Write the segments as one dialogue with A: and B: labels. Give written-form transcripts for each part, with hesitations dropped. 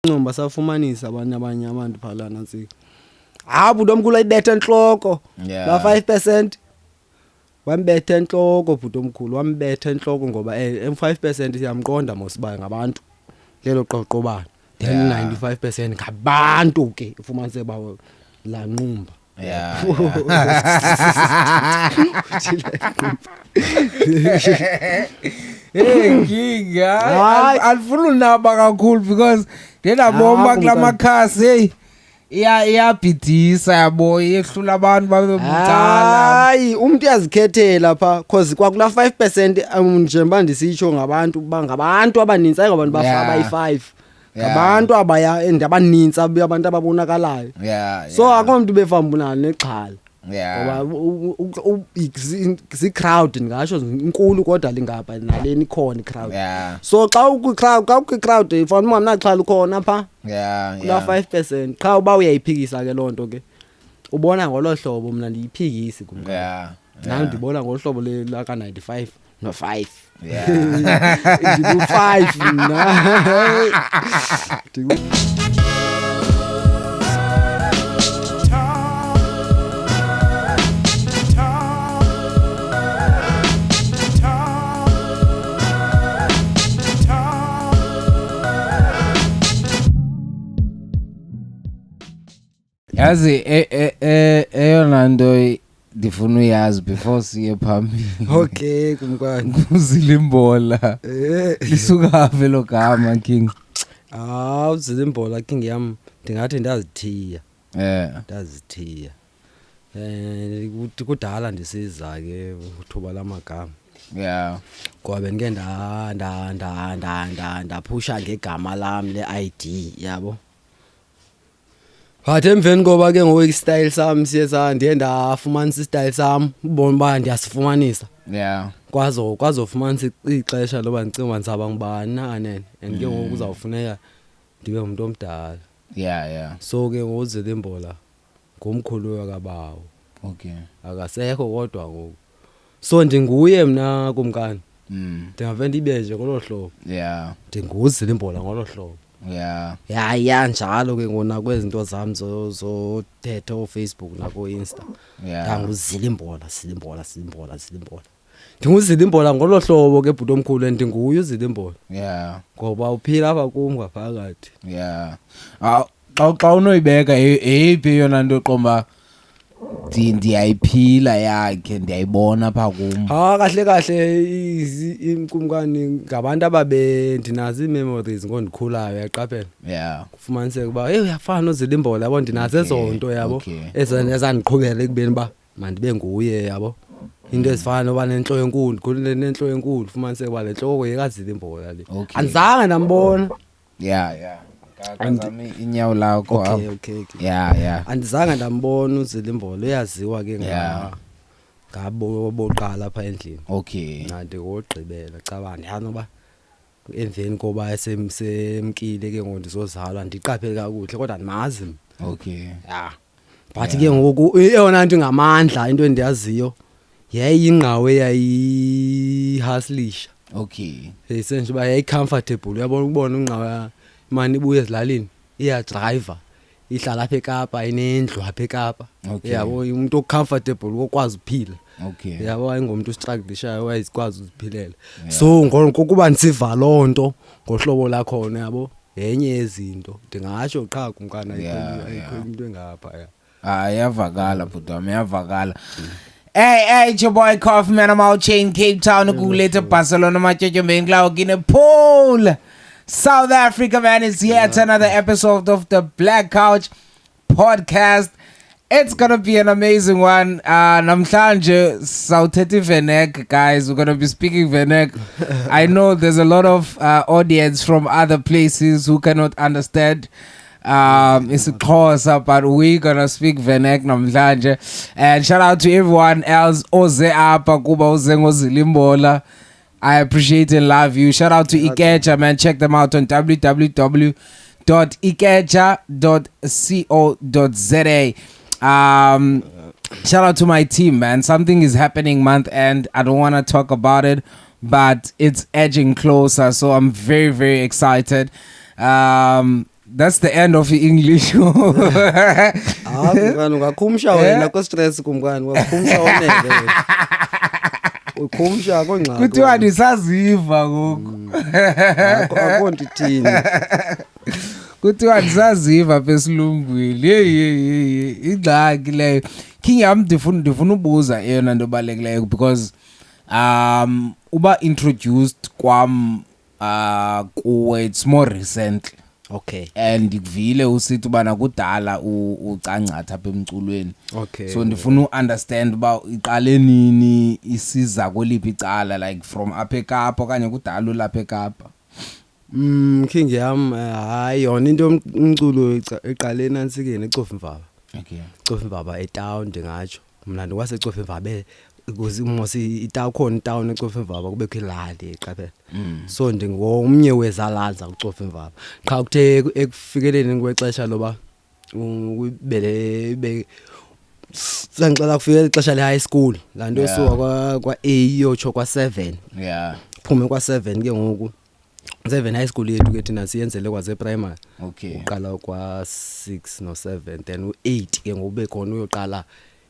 A: Ncomba safumanisa abanye abantu phala nansi. Hayi, bhuti omkhulu, ayibetha entloko. La 5% wambetha entloko, bhuti omkhulu, wambetha entloko ngoba 5% siyamqonda mos uba ngabantu lelo qoqobana, then 95% ngabantu ke ufumanise uba laa nqumba.
B: Hey king,
A: Hayi.
B: hayi, andifuna unaba kakhulu because ndinaboma
A: Hayi,
B: kula
A: kumkani.
B: makhasi, hey, iyabhidisa yabo, iyehlula abantu babe bucala.
A: Hayi, umntu uyazikhethela phaa, cause kwakula 5%, njengoba ndisitsho, ngabantu bangabantu abanintsi, ayingobantu abayi-5, ngabantu abaya and abanintsi, abantu ababonakalayo. So akho mntu befambunalo nexhala ngoba zii-crowd, ndingatsho inkulu, kodwa lingapha naleni ikhona i-crowd. So xa ukwi-crowd ifana ungamnaxhala, ukhona phaa kulaa 5% qha. Uba uyayiphikisa ke loo nto ke, ubona ngolo hlobo. Mna ndiyiphikisi kumkani. Nam ndibona ngolu hlobo laka-95 no-5. Ndiku-5 mna.
B: Yazi, eyona nto ndifuna uyazi before siye phambili,
A: Okay kumkani.
B: nguZilimbola. Lisuka phi elo gama, king?
A: Hawu, uZilimbola king yam, ndingathi ndazithiya. Ndazithiya kudala ndisiza ke uthuba lamagama ngoba bendike ndaphusha ngegama lam le-ID yabo, but emveni koba ke ngoku istyle sam siye sa ndiye ndafumanisa istyle sam, ubona uba ndiyasifumanisa. Kwazofumanisa ixesha loba ndicinga uba ndizawuba ngubani na kanene, and ke ngoku kuzawufuneka ndibe ngumntu omdala. So ke ngoku uZilimbola ngumkhulu kabawo. Akasekho kodwa ngoku, so ndinguye mna kumkani. Ndingave ndibe nje ngolo hlobo. NdinguZilimbola ngolo hlobo. Ya, njalo ke ngona kwezinto zam zothetha ooFacebook nakooInsta. NdanguZilimbola, Zilimbola, Zilimbola, Zilimbola, ndinguZilimbola ngolo hlobo ke, bhuti omkhulu, and ndinguye uZilimbola ngoba uphila apha kum ngaphakathi.
B: Yeah. Ah, xa unoyibeka, eyiphi eyona nto qomba ndiyayiphila yakhe, ndiyayibona apha kum?
A: Ha, kahle kahle, imkumkani ngabantu ababe ndinazo ii-memories ngondikhulayo, uyaqaphela, kufumaniseka uba heyi, uyafana noZilimbola, yabo, ndinazo ezo nto, yabo, ezandiqhubela ekubeni uba mandibe nguye, yabo, into ezifana noba nentloko enkulu, ndikhulule nentloko enkulu, fumaniseka uba le ntloko yekaZilimbola le. Andizange ndambona.
B: Yeah. Kazame inyawo lakho apha.
A: Okay.
B: Yeah.
A: Andizange ndambona uZilimbola, uyaziwa ke ngabo boqala apha endlini. Mna ndingowokugqibela, caba ndiyazi noba emveni koba semkile ke ngoku ndizozalwa, ndiqaphele kakuhle, kodwa andimazi mna. Ya, but ke ngoku eyona nto ingamandla, into endiyaziyo, yayiyingqawe eyayihasilisha. Senje uba yayi-comfortable, uyabona, ukubona ungqawa imane ibuya ezilalini, iyadrayiva, ihlala apha eKapa, inendlu apha eKapa. Yabo, umntu ocomfortable okwazi uphila. Yabo, ayingomntu ustrugglishayo, wayezikwazi uziphilela. So ngokuba ndisiva loo nto ngohlobo lakhona, yabo, yenye yezinto ndingatsho qha kumkani, ayikho ayikho into engapha ya.
B: Ah, iyavakala bhuti wami, iyavakala. Hey, hey, it's your boy Coffee Man. I'm out here in Cape Town, Gugulethu, Barcelona, Matshotshombe, Nglawukine, Paul, South Africa, man. It's yet another episode of the Black Couch Podcast. It's gonna be an amazing one. Namhlanje, sawuthetha Venek, guys. We're gonna be speaking Venek. I know there's a lot of audience from other places who cannot understand isiXhosa, but we gonna speak Venek namhlanje. And shout out to everyone else oze apha kuba uze ngoZilimbola. I appreciate and love you. Shout out to Ikeja, man. Check them out on www.ikeja.co.za. Shout out to my team, man. Something is happening month end. I don't want to talk about it, but it's edging closer. So I'm very, very excited. That's the end of English.
A: Hayi kumkani, ungakhumsha wena ko-stress, kumkani, ungakhumsha onele wena. Ukhumsha akongxaki.
B: Kuthiwa ndisaziva ngoku.
A: Akho nto ithini.
B: Kuthiwa ndisaziva apha esilungwini. Yeyi, yeyi, yeyi, ingxaki leyo. King yam, ndifuna ubuza eyona nto ebalulekileyo because uba introduced kwam kuwe it's more recently. And ndikuvile usithi ubana kudala ucangcatha apha emculweni. So ndifuna u-understand uba iqale nini, isiza kweliphi icala, like from apha eKapa okanye kudala ulapha eKapa?
A: King yam, hayi yona into yomculo iqale nantsikeni eCofimvaba. Cofimvaba etown ndingatsho. Mna ndikwaseCofimvaba ukuze mos itown khona, itown eCofimvaba kubekho ilali eqaphela. So ndingomnye wezalali zakuCofimvaba. Qha kuthe ekufikeleleni kwexesha loba kubele be sangixela kufika ixesha le high school, laa nto yosuka kwa A iyotsho kwa 7. Phume kwa 7 ke ngoku. 7 high school yethu ke thina siyenzele kwaze primary. Uqala kwa 6 no 7, then u8 ke ngoku ube khona uyoqala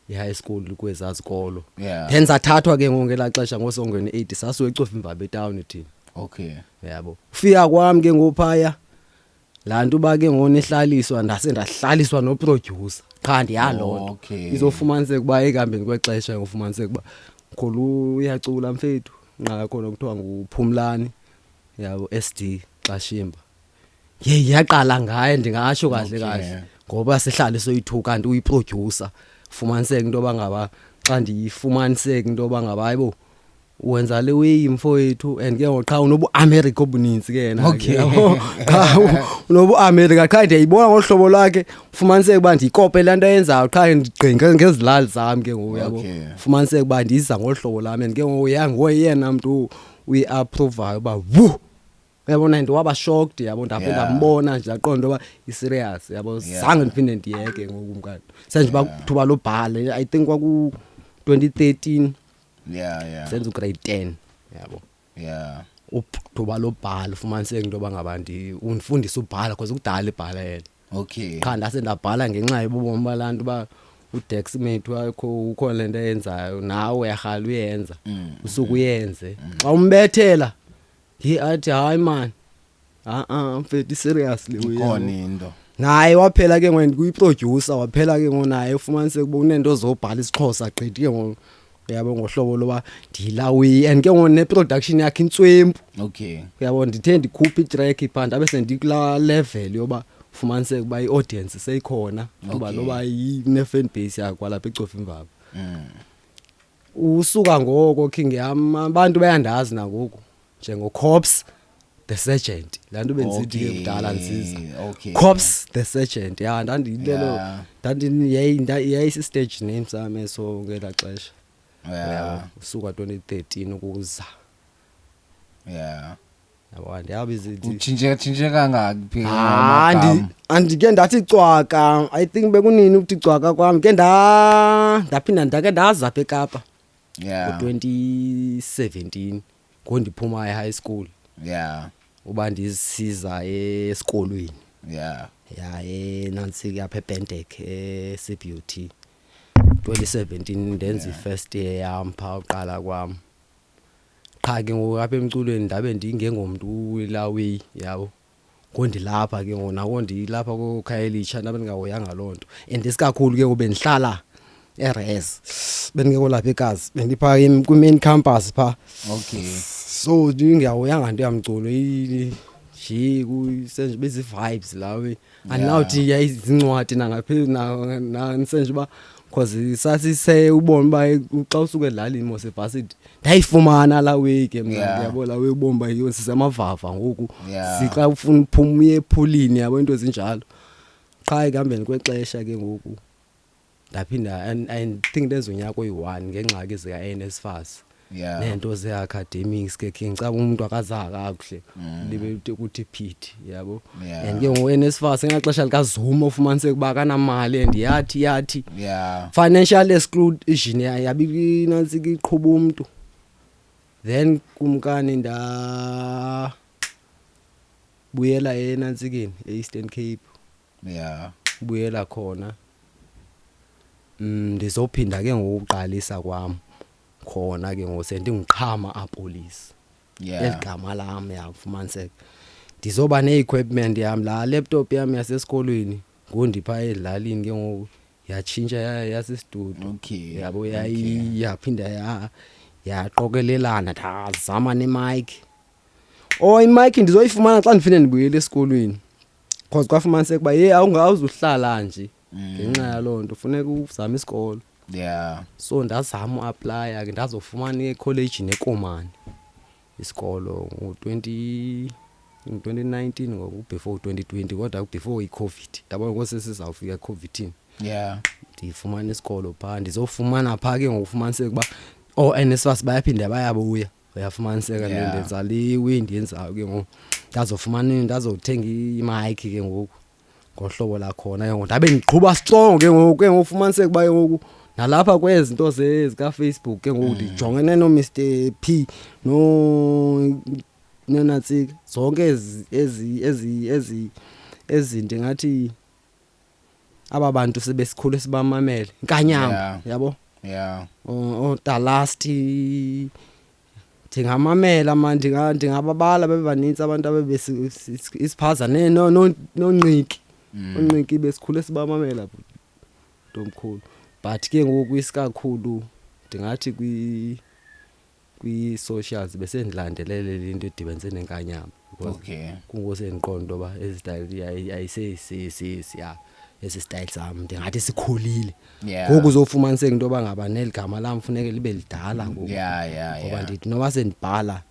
A: i-high school kwezaa zikolo. Then sathathwa ke ngoku ngelaa xesha ngosongweni 8 sasuka eCofimvaba etown thina. Yabo. Ufika kwami ke ngoku phaya laa nto uba ke ngoku nihlaliswa, ndase ndahlaliswa no-producer. Qha ndiyaloo nto. Izofumaniseka uba ekuhambeni kwexesha ufumaniseka uba mkhulu uyacula mfethu. Nqa khona kuthiwa nguPhumlani, yabo, SD Xashimba. Yeyi, yaqala ngaye ndingatsho kahle kahle. Ngoba sihlale soyi-2 kanti uyi-producer. Fumaniseka into yoba ngaba xa ndiyifumaniseka into yoba ngaba hayibo wenza le way mfowethu, and ke ngoku qha unobu-America obunintsi ke yena ke, yabo. Qha unobu-America, qha ndiyayibona ngohlobo lwakhe, fumaniseke uba ndiyikope le nto ayenzayo, qha ndigqinge ngezilali zam ke ngoku, yabo. Fumaniseke uba ndiza ngohlobo lam, and ke ngoku ngoyena mntu uyi-approvayo uba wu. Uyabona, and waba shocked, yabo, ndaphinda ndambona nje ndaqonda uba i-serious, yabo. Zange ndiphinde ndiyeke ngoku mkani. Senje uba thuba lobhala, I think kwaku 2013. Senza ugrade 10, yabo. Uthuba lobhala ufumaniseke into yoba ngaba undifundisa ubhala because kudala ibhala yena. Qha ndase ndabhala ngenxa yobubomi balaa nto uba uDex mate wakho ukhona le nto ayenzayo, nawe uyarhala uyenza. Usuke uyenze. Xa umbethela, he athi hayi man. Ha-a mfethu, serious le uyenza.
B: Ikhona into.
A: Naye waphela ke ngoku kuyi-producer, waphela ke ngoku naye ufumaniseke uba unento zobhala isiXhosa gqithi ke ngoku. Uyabo, ngohlobo loba ndiyilawi, and ke ngoku ne-production yakhe intswempu. Uyabo, ndithe ndikhupha i-track phaa ndabe sendikulaa level yoba ufumaniseke uba i-audience seyikhona, kuba loba ine-fan base yakhe kwalapha eCofimvaba. Usuka ngoko King yam, abantu bayandazi nangoku njengoCops the Sergeant. Laa nto bendisithi ke kudala ndisiza. Cops the Sergeant. Ya, ndandiyilelo, yayisi-stage name sami eso ngelaa xesha. Yabo, usuka 2013 ukuza. Yabo, andiyabi izithi.
B: Utshintshe, tshintshe kangaki phi
A: Ah,
B: amagama?
A: Andike ndathi cwaka. I think bekunini ukuthi cwaka kwami. Ke ndaphinda ndake ndaza apha eKapa. Ngo-2017 ngondiphuma e-high school. Uba ndisiza esikolweni. Ya, enantsi ke apha ePentec, e-CBUT. 2017 ndenza i-first year yam phaa uqala kwam. Qha ke ngoku apha emculweni ndabe ndingengomntu ulawi, yabo. Ngondilapha ke ngoku, nako ndilapha koKhayelitsha ndabe ndingahoyanga loo nto. And isikakhulu ke ngoku bendihlala eRes. Bendingekho lapha eKasi, bendiphaa kwi-main campus phaa. So ndingahoyanga nto yamculo, nje kusenje bezi-vibes lawe. Andinawuthi yayizincwadi nangaphezu, senje uba because sasise ubone uba xa usuka edlalini mos evarsity, ndayifumana laa way ke mna, yabo, laa way ubone uba yiyo sisemavava ngoku. Sixa ufuna uphuma uye ephulini, yabo, into ezinjalo. Qha ekuhambeni kwexesha ke ngoku ndaphinda, and I think ndenza unyaka oyi-1 ngeengxaki zika-NSFAS. Neento ze-academics ke, King, caba umntu akazanga kakuhle. Libe kuthi phithi, yabo. And ke ngoku NSFAS ngelaa xesha likaZuma ufumaniseke uba akanamali, and yathi financial exclusion yabi nantsi ke iqhuba umntu. Then kumkani nda Buyela enantsikeni e-Eastern Cape. Buyela khona. Ndizophinda ke ngokuqalisa kwam khona ke ngoku sendinguQhama Apolice. Eligama lam, yafumaniseka. Ndizoba ne-equipment yam, laa laptop yam yasesikolweni ngondipha edlalini ke ngoku yatshintsha yasisitudiyo. Yabo, yaphinda yaqokelelana, ndazama ne-mic. Oh, i-mic ndizoyifumana xa ndiphinde ndibuyele esikolweni. Because kwafumaniseka uba hey, awuzuhlala nje ngenxa yaloo nto, funeka uzame isikolo. So ndazama uapplya ke, ndazofumana ekholejini eKomani isikolo ngo-20 ngo-2019 ngoku, before 2020, kodwa before i-COVID, yabona, ngoku sesizawufika eCOVIDini. Ndifumana isikolo phaa, ndizofumana phaa ke ngokufumaniseka uba oo-NSFAS bayaphinda bayabuya, uyafumaniseka. Ndenza le way ndiyenzayo ke ngoku, ndazofumana, ndazothenga i-mic ke ngoku ngohlobo lakhona ke ngoku, ndabe ndiqhuba strong ke ngoku. Ke ngoku ufumaniseka uba ke ngoku nalapha kwezi zinto zikaFacebook ke ngoku ndijongene no-Mr P no nenantsika zonke ezi ndingathi aba bantu sebesikhule sibamamele inkanyamba. Yabo. Otalasti ndingamamela man, ndingababala bebanintsi abantu abebesiphaza nonqiki onqiki besikhule sibamamela, ntomkhulu, but ke ngoku isikakhulu ndingathi kwi-socials besendilandelele into edibenise nenkanyamba because kungoku sendiqonda into yoba ezi style ayiseyisisiya esi style sam, ndingathi sikhulile. Ngoku uzofumaniseka into yoba ngaba neli gama lam funeke libe lidala ngoku ngoba ndithi noba sendibhala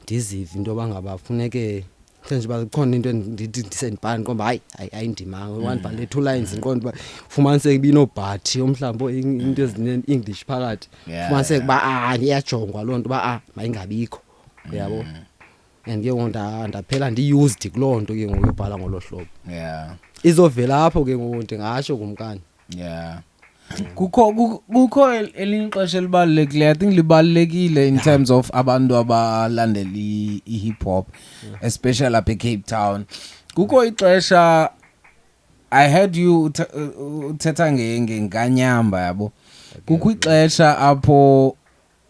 A: ndizive into yoba ngaba funeke mhlawumbe uba kukhona into endithi ndisendibhala ndiqonda uba hayi, hayi, ayindimanga. Wandibhale two lines, ndiqonda uba fumaniseke uba inobhathi mhlawumbi into ezine-English phakathi. Fumaniseke uba ah, iyajongwa loo nto uba ah, mayingabikho, uyabo. And ke ngoku ndaphela ndi-used kuloo nto ke ngoku yobhala ngolo hlobo. Izovela apho ke ngoku, ndingatsho, kumkani.
B: Yeah. Kukho elinye ixesha elibalulekileyo, I think libalulekile in terms of abantu abalandela i-hip hop, especially apha eCape Town. Kukho ixesha I heard you uthetha ngenkanyamba, yabo. Kukho ixesha apho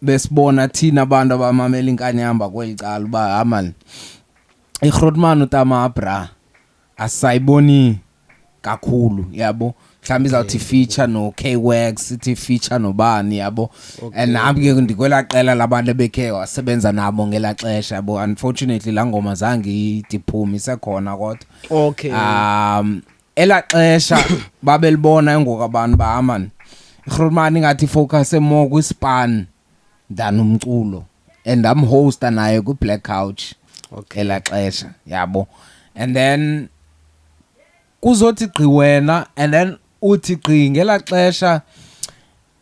B: besibona thina abantu abamamela inkanyamba kweli cala uba ha man, iGrootman uTamabra asayiboni kakhulu, yabo, mhlawumbe izawuthi feature no K-Wax, ithi feature nobani, yabo. And nami ke ndikwela qela labantu ebekhe wasebenza nabo ngelaa xesha, yabo. Unfortunately laa ngoma zange ithi iphume, isekhona kodwa. Elaa xesha babelibona ngoku abantu ba man, iGrootman ingathi focus more kwispan than umculo, and amhosta naye kwi-Black Couch elaa xesha, yabo. And then kuzothi gqi wena, and then uthi gqi ngelaa xesha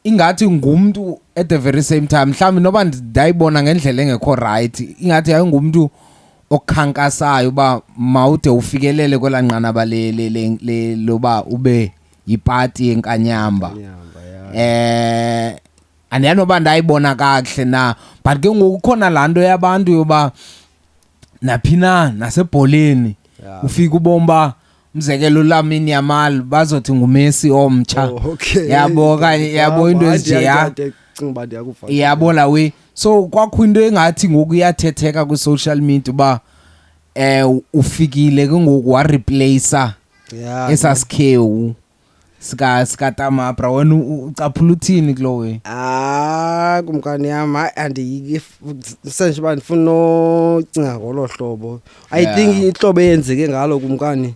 B: ingathi ngumntu at the very same time, mhlawumbi noba ndayibona ngendlela engekho right, ingathi yayingumntu okhankasayo uba mawude ufikelele kwelaa nqanaba loba ube yipati yenkanyamba.
A: Inkanyamba, yeah.
B: Andiyanoba ndayibona kakuhle na, but ke ngoku kukhona laa nto yabantu yoba naphi na nasebholeni ufika ubona uba, umzekelo, uLamine Yamal bazothi nguMessi omtsha. Yabo, okanye yabo into
A: Hayi,
B: ezinjeya.
A: Ndiyacinga uba ndiyakuva.
B: Yabo la way, so kwakho into engathi ngoku iyathetheka kwi-social media uba ufikile ke ngoku wareplacer esasikhewu sika Tamabra. Wena ucaphula uthini kulo way?
A: Ah, kumkani yam, hayi, andiyiki senje uba ndifuna nocinga ngolo hlobo. I think ihlobo eyenzeke ngalo, kumkani,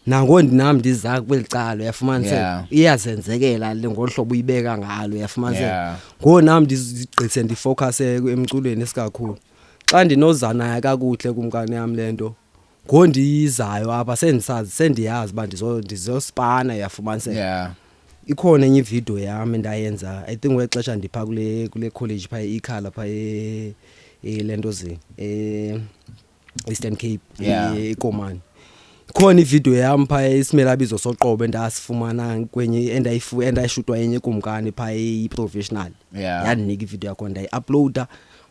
A: nangondi nam ndiza kweli cala, uyafumaniseka, iyazenzekela le ngolu hlobo uyibeka ngalo, uyafumaniseka. Ngoku nam ndigqithe ndifocuse emculweni esikakhulu. Xa ndinoza naye kakuhle, kumkani yam, le nto ngondiyizayo apha sendisazi, sendiyazi uba ndizospana, uyafumaniseka. Ikhona enye ividiyo yam endayenza, I think ngexesha ndipha kule college phaa eIkhala phaa elentozini e Eastern Cape, eKomani. Ikhona ividiyo yam phaa isimelabizo soqobo endasifumana kwenye endayishutwa yenye kumkani phaa eyi-professional. Yandinika ividiyo yakhona, ndayi-uploada.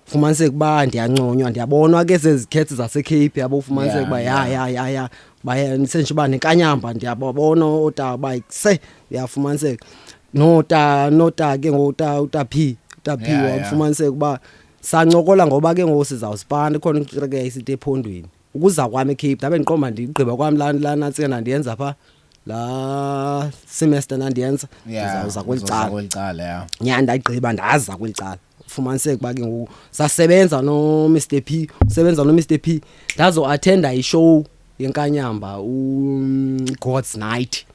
A: Fumaniseke uba ndiyanconywa, ndiyabonwa ke zezikhetsi zaseCape, yabo, ufumaniseke uba ya ya ya ya baya senje uba nenkanyamba, ndiyababona ootata uba se uyafumaniseka nota nota ke ngota uta P uta P. Wafumaniseka uba sancokola ngoba ke ngoku sizawusipana, ikhona intreke yayisithi ephondweni ukuza kwam eCape, ndabe ndiqomba ndigqiba kwam laa laa nantsika ndandiyenza phaa laa semester ndandiyenza. Ndizawuza kweli
B: uzoza
A: cala.
B: Kweli cala, yeah.
A: Nyhani ndagqiba ndaza kweli cala, ufumaniseke uba ke ngoku sasebenza no-Mr P, usebenza no-Mr P, ndazo-attenda ishow yenkanyamba u-God's Night.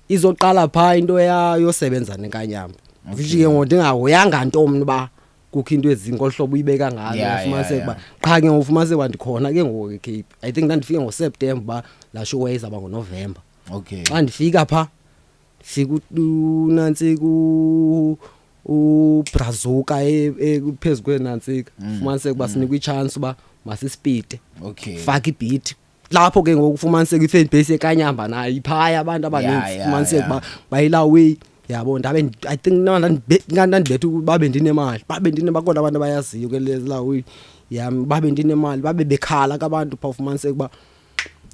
A: Izoqala phaa into yosebenza nenkanyamba, which ke ngoku ndingahoyanga nto mna uba kukho into ezingolu hlobo uyibeka ngalo. Ufumaniseke uba qha ke ngoku ufumaniseke uba ndikhona ke ngoku eCape. I think ndandifike ngoSeptemba uba laa show yayizawuba ngoNovemba. Xa ndifika phaa, fika unantsika uBrazuka phezu kwenantsika, fumaniseke uba sinikwa ichance uba masispite, faka ibeat lapho ke ngoku. Ufumaniseke i-fan base ekanyamba nayo iphaya, abantu abaninzi fumaniseke uba bayila way, yabo. Ndabe I think ndandibetha babe ndinemali, babe ndine bakhona abantu abayaziyo ke laa way yam, babe ndinemali, babe bekhala ke abantu phaa. Ufumaniseke uba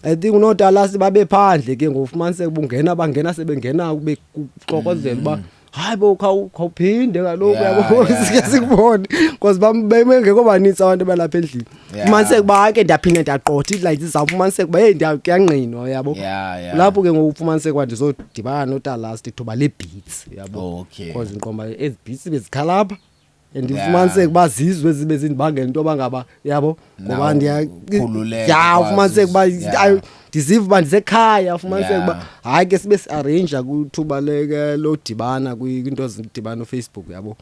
A: I think unotalasi babe phandle ke ngoku, ufumaniseke uba ungena, bangena sebengena bekuxokozela uba hayi bo, khawuphinde kaloku, yabo, sike sikubone because bengekho banintsi abantu abalapha endlini. Fumaniseke uba hayi ke ndiyaphinda ndiyaqotha ii-lights zam, fumaniseke uba heyi kuyangqinwa, yabo. Lapho ke ngoku ufumaniseke uba ndizodibana notalast thuba lee-beats, yabo, because ndiqomba ezi beats bezikhala apha and ufumaniseke uba zizwe zibe zindibangela into yoba ngaba, yabo, ngoba
B: Nawe
A: ndiya
B: ukhululeke
A: ya
B: ukwazi
A: ufumaniseke uba ndiziva uba ndisekhaya, ufumaniseke uba hayi ke sibe si-arrange kwithuba lodibana kwiinto zidibana uFacebook, yabo.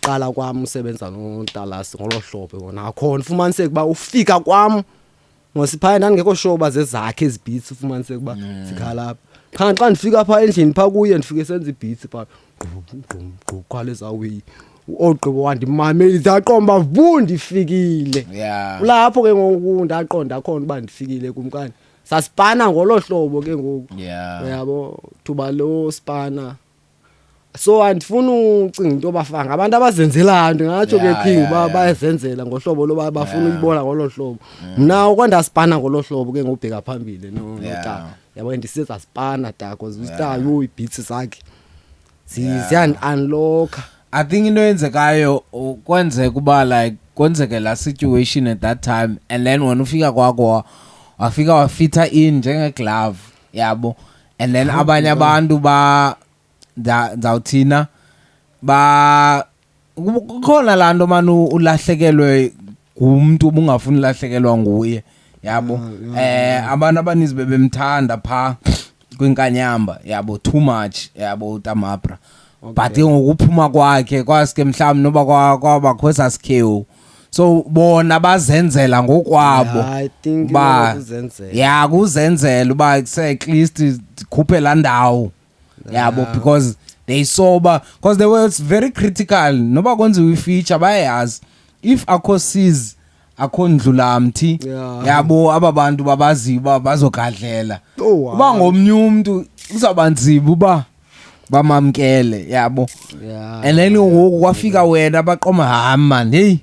A: Qala kwam usebenza notalasi ngolo hlobo kona akhona, ufumaniseke uba ufika kwam ngosiphaya ndandingekho sure uba zezakhe ezi beats, ufumaniseke uba zikhala apha qha xa ndifika phaa endlini phaa kuye, ndifike senza ii-beats phaa, gqum gqum gqum, khwala ezaweyi, ogqibo wandimameli, ndaqomba vu ndifikile. Kulapho ke ngoku ndaqonda khona uba ndifikile kumkani, sasipana ngolo hlobo ke ngoku, uyabo, thuba lo spana. So andifuni ucinga into yoba ngabantu abazenzelayo, ndingatsho ke, king, uba bayazenzela ngohlobo loba bafuna uyibona ngolo hlobo. Mna okwandasipana ngolo hlobo ke ngobheka phambili notata, yabo, ndisezasipana ta cause ustar yho ii-beats zakhe ziyandi-unlocka.
B: I think into eyenzekayo kwenzeka uba like kwenzeke la situation at that time and then wena ufika kwakho wafika wafitha in njengeglove, yabo, and then abanye abantu ba ndawuthina ba kukhona laa nto mani ulahlekelwe ngumntu ubungafuni ulahlekelwa nguye, yabo. Abantu abaninzi bebemthanda phaa kwinkanyamba, yabo, too much, yabo, utamabra, but ke ngokuphuma kwakhe kwaske mhlawumbi noba kwabakho esasikhewu, so bona bazenzela ngokwabo.
A: Yeah, I think
B: uba
A: kuzenzela.
B: Ya, kuzenzela uba kuse at least khuphe laa ndawo, yabo, because they saw uba, because they were very critical noba kwenziwa ifeature, bayayazi if akho seas akho ndlulamthi, yabo, aba bantu babaziyo uba bazogadlela.
A: Oh, wow.
B: Uba ngomnye umntu kuzawuba nzima uba bamamkele, yabo. And then ngoku kwafika wena, baqoma hayi man, hey,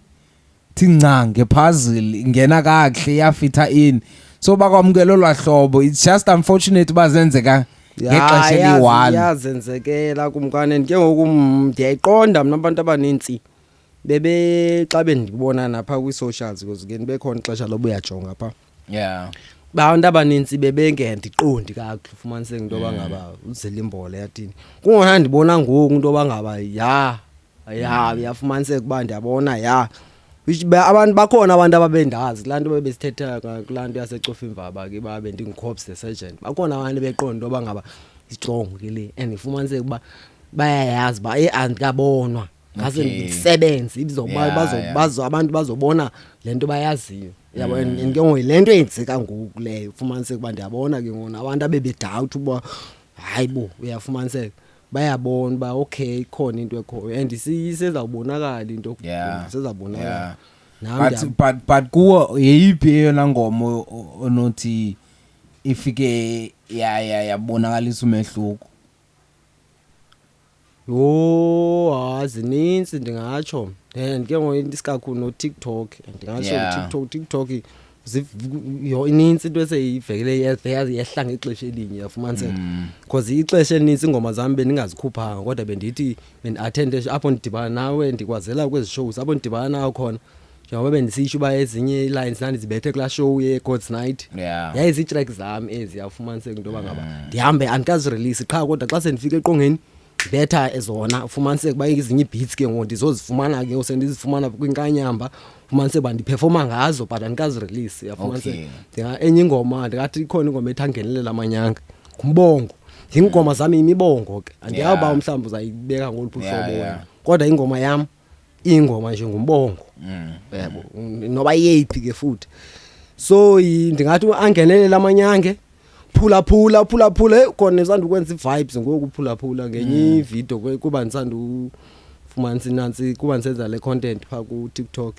B: thi nca ngepuzzle ingena kakuhle, iyafitha in, so bakwamukela olwaa hlobo. It's just unfortunate uba zenzeka ngexesha eliyi-one.
A: Yazenzekela kumkani, and ke ngoku ndiyayiqonda mna abantu abanintsi bebe xa bendibona napha kwii-socials, because ke ndibe khona ixesha loba uyajonga phaa, abantu abanintsi bebengendiqondi kakuhle, ufumaniseke into yoba ngaba uzela imbola yathini. Kungona ndibona ngoku into yoba ngaba ya uyafumaniseka uba ndiyabona ya which abantu bakhona, abantu ababendazi kulaa nto bebesithetha kulaa nto yaseCofimvaba ke, babe ndinguCops the sergeant, bakhona abantu beqonda into yoba ngaba istrong ke le, and ifumaniseke uba bayayazi uba eyi andikabonwa ngase ndisebenze izoba bazo abantu bazobona le nto bayaziyo, yabo. And ke ngoku yile nto eyenzeka ngoku leyo, ufumaniseke uba ndiyabona ke ngoku nabantu abebedawuthi uba hayi bo, uyafumaniseka bayabona uba okay ikhona into ekhoyo and isezawubonakala into, isezawubonakala. Nam
B: But but kuwo yeyiphi eyona ngoma onothi ifike ya ya yabonakalisa umehluko?
A: Yho, hayi, zinintsi ndingatsho. And ke ngoku isikakhulu no-TikTok, ndingatsho. TikTok yo inintsi into eseyivekele yehla ngexesha elinye, yafumaniseka, because ixesha elinintsi iingoma zam bendingazikhuphanga, kodwa bendithi bendi-attende apho ndidibana nawe, ndikwazela kwezi shows apho ndidibana nawe khona, njengoba bendisitsho uba ezinye ii-lines ndandizibethe kulaa show ye-God's Night. Yayizii-track zam ezi, yafumaniseka into yoba ngaba ndihambe andikazirelease qha, kodwa xa sendifika eqongeni ndibetha zona, ufumaniseke uba ezinye ii-beats ke ngoku ndizozifumana ke ngoku sendizifumana kwinkanyamba, ufumaniseke uba ndiperforma ngazo, but andikazirelease, yafumaniseka. Enye ingoma ndingathi ikhona ingoma ethi "Angenelela Amanyanga", ngumbongo, ziingoma zam, yimibongo ke, andiyawuba mhlawumbi uzayibeka ngoluphi uhlobo wena, kodwa ingoma yam ingoma nje ngumbongo. Yabo, noba iyeyiphi ke futhi. So ndingathi "Angenelela Amanyange", "Phula Phula", "Phula Phula", hey, khona ndisanda ukwenza ii-vibes ngoku, "Phula Phula" ngenye ividiyo kuba ndisanda ufumanisa inantsi, kuba ndisenza le content phaa ku-TikTok.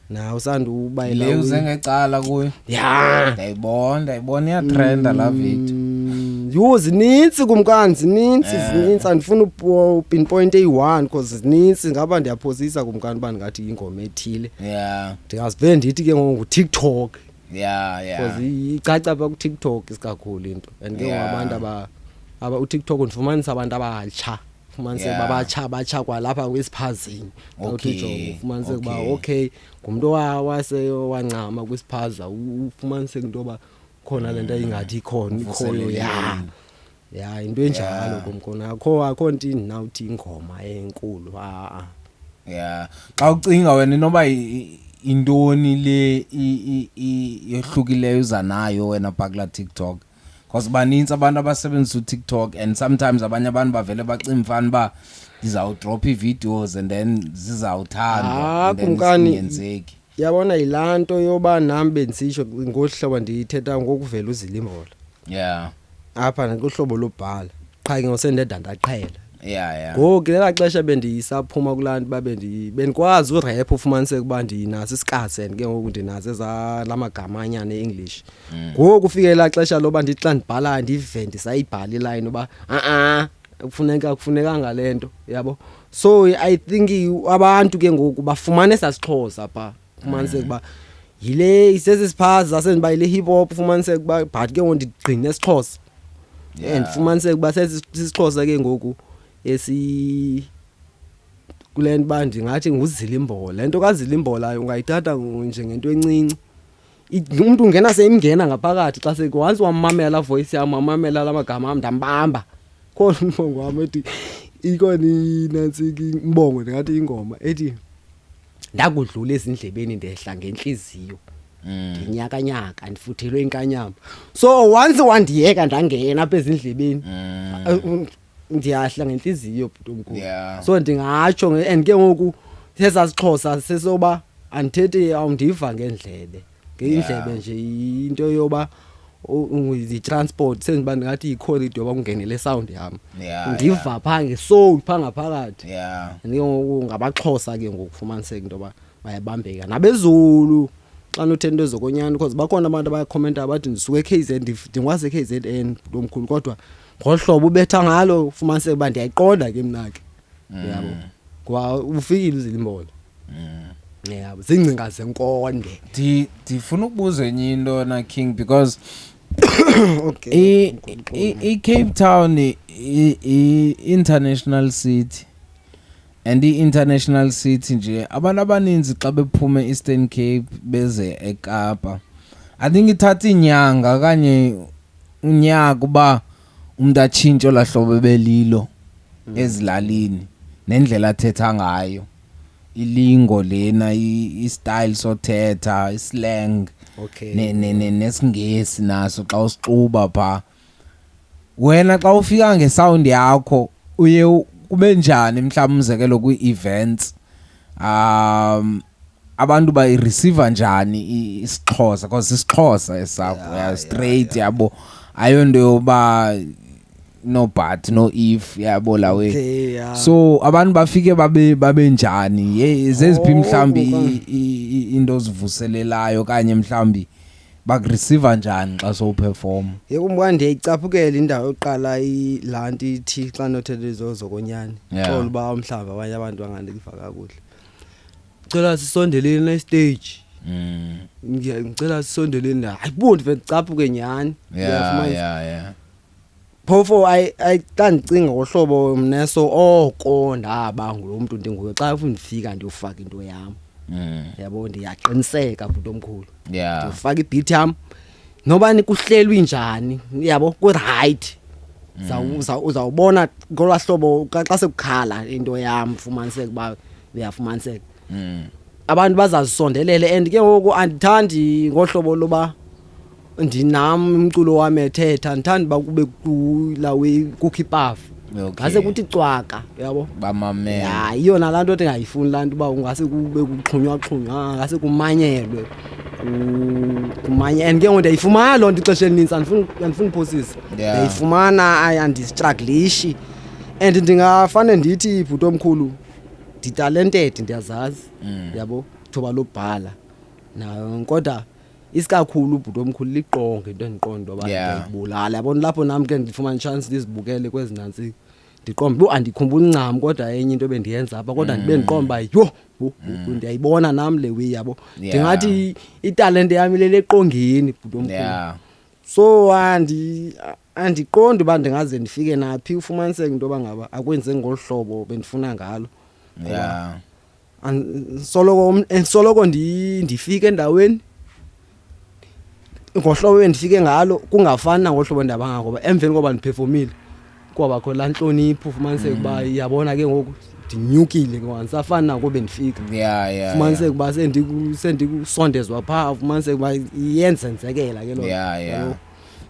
A: Naw usanda uba
B: Le uze ngecala kuyo.
A: Ya.
B: Ndiyayibona, iyatrenda laa video.
A: Yho, zinintsi kumkani, zinintsi. Zinintsi, andifuni upinpoint eyi-one because zinintsi, ngaba ndiyaphosisa kumkani uba ndingathi ingoma ethile. Ndingazivele ndithi ke ngoku nguTikTok because icaca apha kuTikTok isikakhulu into, and ke ngoku abantu aba uTikTok undifumanisa abantu abatsha, ufumaniseke uba batsha, batsha kwalapha kwisiphazini. Xa uthi ujonge, ufumaniseke uba okay, ngumntu wase wancama kwisiphaza, ufumaniseke into yoba khona le nto ingathi ikhona ikhoyo, ya, into enjalo. Kumkhona akho nto indinawuthi ingoma enkulu, a-a.
B: Yeah, xa ucinga wena inoba intoni le yohlukileyo uza nayo wena phaa kulaa TikTok? Because banintsi abantu abasebenzisa uTikTok and sometimes abanye abantu bavele bacinga fana uba ndizawudropha ii-videos and then zizawuthandwa
A: Ah,
B: and then
A: kumkani,
B: zingenzeki.
A: Yabona, yilaa nto yoba nam bendisitsho ngohlobo ndiyithetha ngokuvela uzilimbola apha nakuhlobo lobhala, qha ke ngosendeda ndaqhela. Ngoku lelaa xesha bendisaphuma kulaa nto uba bendikwazi urepha, ufumaniseke uba ndinaso isikasi and ke ngoku ndinazo ezaa la magamanyana e-English. Ngoku ufike elaa xesha loba ndithi xa ndibhalayo ndive ndisayibhala ilayini uba a-a, kufuneka kufunekanga le nto, yabo. So I think abantu ke ngoku bafumane esaa siXhosa phaa, ufumaniseke uba yile sesisiphaza sendiba yile hip hop, ufumaniseke uba, but ke ngoku ndigcine esiXhosa and fumaniseke uba sesisiXhosa ke ngoku esi kule nto uba ndingathi nguzilimbola. Le nto kazilimbola ungayithatha njengento encinci. Umntu ungena seyimngena ngaphakathi xa once wammamela laa voice yam, wamamela la magama am, ndambamba. Khona umbongo wam ethi ikhona inantsika imbongo, ndingathi ingoma ethi "Ndakudlula ezindlebeni ndehla ngentliziyo, ndinyakanyaka ndifuthelwe inkanyamba". So once wandiyeka ndangena apha ezindlebeni, ndiyahla ngentliziyo, bhuti omkhulu. So ndingatsho and ke ngoku sesasixhosa sesoba andithethi, awundiva ngendlebe ngeindlebe nje, into yoba yi-transport sendiba ndingathi yicorridor yoba kungene le sound yam. Ndiva phaa ngesoul phaa ngaphakathi. And ke ngoku ngabaXhosa ke ngoku fumaniseka into yoba bayabambeka nabezulu xa nothetha into ezokonyana, because bakhona abantu abakhomentayo bathi ndisuka e-KZN, ndingwase-KZN lomkhulu, kodwa ngolu hlobo ubetha ngalo ufumaniseke uba ndiyayiqonda ke mna ke, yabo, ngoba ufikile uzilimbola, yabo, ziingcinga zenkonde.
B: Ndifuna ukubuza enye into na, King, because i-Cape Town i-international city, and i-international city nje abantu abaninzi xa bephume e-Eastern Cape beze eKapa, I think ithatha inyanga okanye unyaka uba umuntu atshintshe olaa hlobo ebelilo ezilalini nendlela athetha ngayo, ilingo lena, i-style sothetha, islang nesiNgesi naso xa usixuba pha. Wena xa ufika ngesound yakho uye kube njani, mhlawumbe umzekelo kwi-events, abantu bayireceive njani isiXhosa? Because isiXhosa esakho, yeah, straight, yabo, ayonto yoba no but no if, yabo, la way. So abantu bafike babe njani? Ye zeziphi mhlawumbi into ozivuselelayo okanye mhlawumbi bakureceive njani xa sowuperform?
A: Yebo mka, ndiyayicaphukela indawo yokuqala laa nto ithi xa nothetha zokonyani. Xola uba mhlawumbi abanye abantu bangandiva kakuhle. Cela sisondeleni na stage. Ngicela sisondeleni la. Hayibo, ndivele ndicaphuke nyhani. Uyafumanisa?
B: Yeah.
A: Phofu ayi xa ndicinga ngohlobo mneso oko ndaba ngulo mntu ndinguye, xa ufuna ndifika ndiyofaka into yam, yabo, ndiyaqiniseka, bhuti omkhulu, ndiyofaka ibeat yam noba nikuhlelwe njani, yabo, ku-right. Uzawubona ngolwaa hlobo xa sekukhala into yam, fumaniseke uba uyafumaniseka, abantu bazazisondelele. And ke ngoku andithandi ngohlobo loba ndinam umculo wam ethetha, ndithanda uba kube kula way kukho ipafu, ngase kuthi cwaka, uyabo.
B: Bamamele.
A: Ya, iyona laa nto ndingayifuni, laa nto uba ungase kube kuxhunywa xhunywa, ngase kumanyelwe, kumanye. And ke ngoku ndiyayifumana loo nto ixesha elinintsi, andifuni phosisa. Ndiyayifumana, andistruglishi, and ndingafane ndithi, bhuti omkhulu, nditalented, ndiyazazi, yabo, thuba lobhala nayo, kodwa isikakhulu, bhuti omkhulu, liqonga into endiqonda uba ndiyayibulala, yabona. Lapho nam ke ndifumana chance ndizibukele kwezi nantsi, ndiqonde uba andikhumbuli ncam, kodwa enye into bendiyenza apha, kodwa ndibe ndiqonda uba yho, ndiyayibona nam le way, yabo. Ndingathi italente yam ilele eqongeni, bhuti omkhulu. So andiqondi uba ndingaze ndifike naphi, ufumaniseke into yoba ngaba akwenzeki ngolu hlobo bendifuna ngalo. Soloko ndifika endaweni ngohlobo bendifike ngalo, kungafani nangohlobo ndihamba ngalo, ngoba emveni koba ndiphefomile kwabakho laa ntlonipho, ufumaniseke uba iyabona ke ngoku ndinyukile, ngoba andisafani nako bendifika. Fumaniseke uba sendikusondezwa phaa, ufumaniseke uba iyenzenzekela ke loo nto.
B: Yeah.
A: Yabo?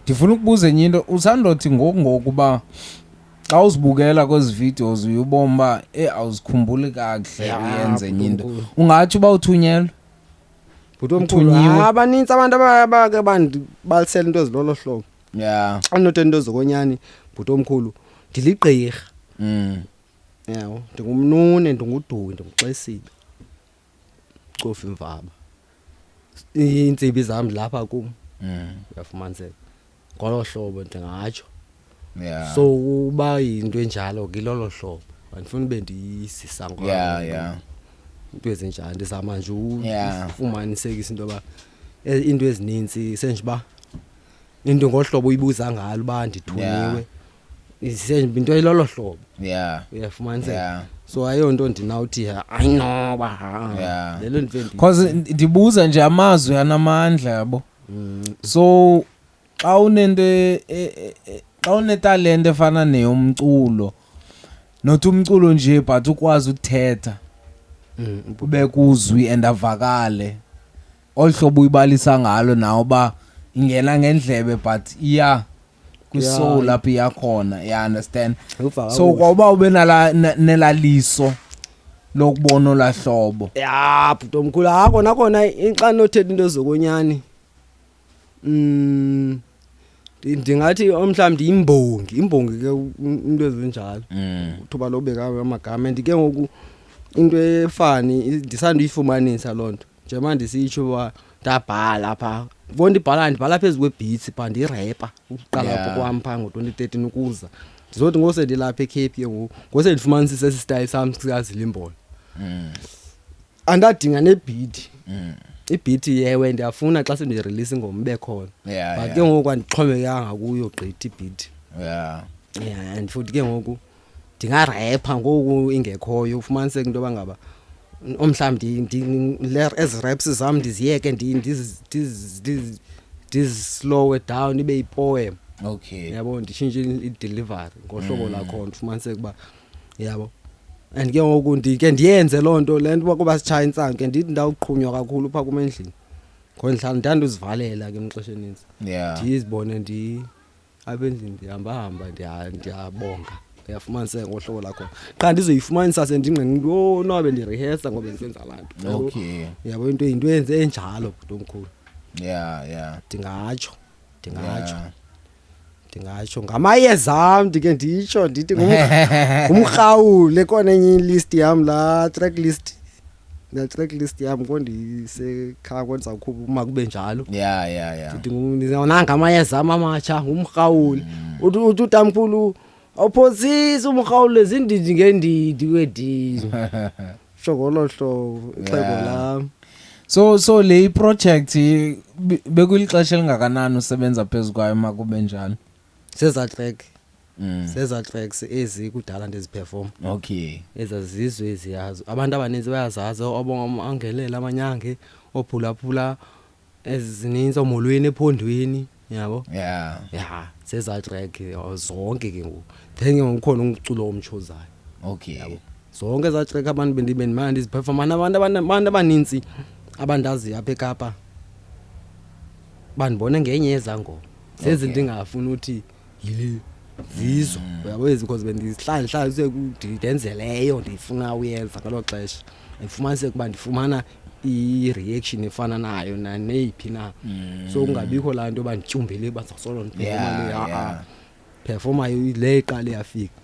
B: Ndifuna ukubuza enye into. Usandothi ngoku ngokuba xa uzibukela kwezi videos uye ubone uba awuzikhumbuli kakuhle, uyenze enye into.
A: Bhuti.
B: Ungatsho uba uthunyelwe?
A: Bhuti omkhulu,
B: Uthunyiwe.
A: Abanintsi abantu abake bandibalisela into ezilolo hlobo. Xa ndinothetha into zokonyani, bhuti omkhulu, ndiligqirha. Yabo, ndingumnune, ndinguduyi, ndinguxesibe. Cofa imvaba. Iintsimbi zam lapha kum. Uyafumaniseka. Ngolo hlobo ndingatsho. So uba yinto enjalo ke, ilolo hlobo. Andifuni ube ndiyisisa ngolo. Into ezinjalo ndizama nje ufumanisekisa into yoba into ezinintsi senje uba into ngohlobo uyibuza ngalo uba ndithunyiwe. Senje into elolo hlobo. Uyafumaniseka. So ayonto ndinawuthi ayinoba ha. Lelo ndive
B: Cause ndibuza nje, amazwi anamandla, yabo. So xa unento xa unetalente efana neyomculo, not umculo nje but ukwazi ukuthetha, ube kuzwi and avakale olu hlobo uyibalisa ngalo nawe, uba ingena ngendlebe but iya kwisoul, lapho iya khona, you understand?
A: Uva
B: So
A: kakuhle.
B: kwawuba ube nala nelaliso lokubona olaa hlobo.
A: Ya, bhuti omkhulu, akona kona xa ndinothetha into zokonyani, ndingathi mhlawumbi ndiyimbongi, imbongi ke, into ezinjalo, uthuba lobeka amagama. And ke ngoku into efani ndisanduyifumanisa loo nto, njengoba ndisitsho uba ndabhala phaa, ngoku ndibhala, ndibhala phezu kwebeats phaa, ndirepa ukuqala kwam phaa ngo-2013 ukuza ndizothi ngoku sendilapha eCape ke ngoku, ngoku sendifumanisisa esi style sam sikaZilimbola. Andadinga nebeat. Ibeat yewe ndiyafuna xa sendirelease ingoma ibe khona, but ke ngoku andixhomekekanga kuyo gqithi ibeat. Yeah, and futhi ke ngoku ndingarepha ngoku ingekhoyo, ufumaniseke into yoba ngaba omhlawumbi ezi raps zam ndiziyeke, ndizislowe down ibe yipoem. Yabo, nditshintshe i-delivery ngohlobo lakhona, ufumaniseke uba, yabo. And ke ngoku ndike ndiyenze loo nto, le nto uba kuba sitshaya intsangu ke, ndithi ndawuqhunywa kakhulu phaa kum endlini, ngoba ndihlala ndithanda uzivalela ke ixesha elinintsi. Ndizibone ndi apha endlini ndihamba-hamba, ndiyabonga, uyafumaniseka ngohlobo lakhona, qha ndizoyifumanisa sendingqina into, oh no, bendirihesa ngoba bendisenza laa nto, yabo. Yabo, into yenze enjalo, bhuti omkhulu. Ndingatsho. Ndingatsho ngamayeza am, ndike nditsho ndithi ngumrhawule khona enye ilist yam, laa track list, laa track list yam ngondisekhaya ndizawukhupha uma kube njalo. Ndithi nanga amayeza am amatsha, ngumrhawule. Uthi utamkhulu awuphosisi, umrhawule zindidi ngeendidi kwedini. Sho ngolo hlobo ixhego lam.
B: So le project bekulixesha elingakanani usebenza phezu kwayo, makube njalo?
A: Zeza track. Zeza tracks ezi kudala ndiziperform. Ezazizwe eziyazo. Abantu abaninzi bayazazi, angelela amanyange, ophulaphula ezininzi, omolweni ephondweni, yabo. Yeah, zeza track zonke ke ngoku. Then ke ngoku kukhona umculo omtshozayo. Yabo. Zonke ezaa track abantu bendimane ndiziperforma, nabantu abantu abanintsi abandaziyo apha eKapa bandibone ngenye yezaa ngoma. Zezi ndingafuni uthi yile, zizo. Uyabo ezi, because bendihlala ndihlala ndenze leyo ndifuna uyenza ngelo xesha. Ndifumaniseke uba ndifumana i-reaction efana nayo neyiphi na. So kungabikho laa nto yoba ndityumbele uba ndizawusolo ndiperforma le, ha-a. Performa le iqale yafika.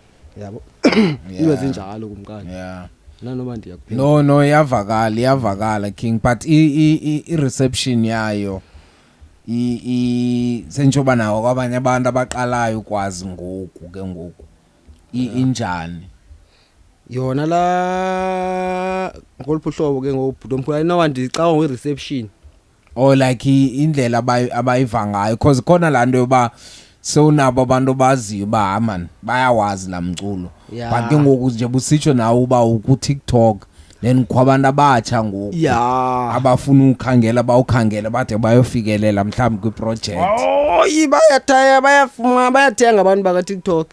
A: Yabo. Ibe zinjalo kumkani. Nanoba ndiyakuphendula.
B: No, iyavakala, iyavakala King, but i reception yayo i i sentshoba nawo kwabanye abantu abaqalayo ukwazi ngoku ke ngoku. Injani?
A: Yona la ngoluphi uhlobo ke ngoku, bhuti omkhulu? Ayinoba ndicawa ngwe-reception.
B: Or like indlela abayiva ngayo, because khona laa nto yoba sewunabo abantu abaziyo uba, ha man, bayawazi laa mculo. But ke ngoku nje busitsho nawe uba uku-TikTok, then kukho abantu abatsha ngoku abafuna ukhangela, bawukhangela bade bayofikelela mhlawumbi kwiproject.
A: Oh, bayathaya, bayafuma, bayathenga abantu baka-TikTok.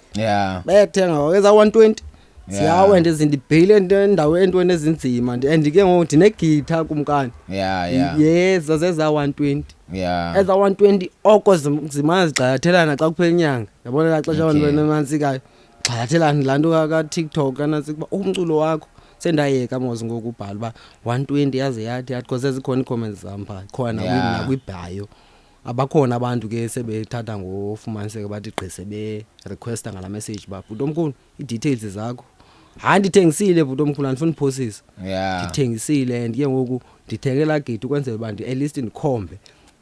A: Bayathenga eza 120. Siyawe ndizindibhile endawo entweni ezinzima, and ke ngoku ndinegitha kumkani. Yeza zeza 120. Eza 120 oko zimane zigxalathelana xa kuphela inyanga. Yabona laa xesha abantu benantsikayo. Gxalathelana laa nto ka TikTok kanantsika uba umculo wakho sendayeka mos ngoku ubhala uba 120 yaze yathi yathi, because sezikhona ii-comments zam phaa, khona nakwibhayo. Abakhona abantu ke sebethatha ngofumaniseka bathi gqi sebe-requesta ngala message uba bhuti omkhulu ii-details zakho. Hayi, ndithengisile bhuti omkhulu, andifuni uphosisa. Ndithengisile and ke ngoku ndithenge laa gate ukwenzela uba at least ndikhombe.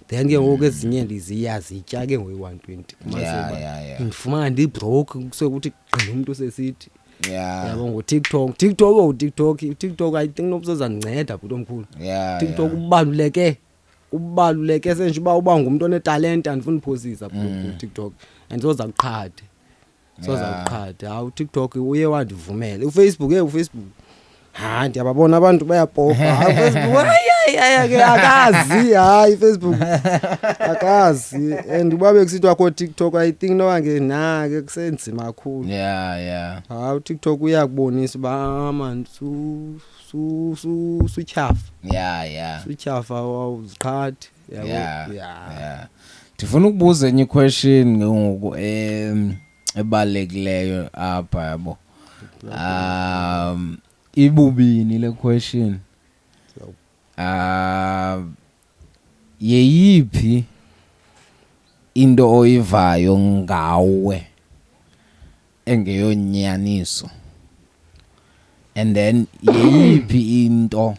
A: Then ke ngoku ezinye ndiziyazitya ke ngoku i-120. Fumaniseke uba ndifumana ndibroke, kusekuthi gqi umntu sesithi. Yabo ngoTikTok. TikTok, oh, TikTok, TikTok I think noba uzandinceda bhuti omkhulu. TikTok ubaluleke. Ubaluleke senje uba ngumntu onetalente, andifuni uphosisa bhuti omkhulu, TikTok. And soza kuqhathe. Soza kuqhathe. Hawu, uTikTok uye wandivumela. UFacebook, hey, uFacebook. Ha, ndiyababona abantu bayapopa. Hayi, uFacebook, hayi, hayi, hayi, ke akazi, hayi, Facebook. Akazi. And uba bekusithiwa kho TikTok, I think noba ke na ke kusenzima kakhulu.
B: Yeah.
A: Hayi, uTikTok uyakubonisa uba, ah, man, su su su sutyhafa.
B: Yeah.
A: Sutyhafa awuziqhathi. Yabo.
B: Ndifuna ukubuza enye question ke ngoku ebalulekileyo apha, yabo. Ibubini le question. Yeyiphi into oyivayo ngawe engeyonyaniso? And then yeyiphi into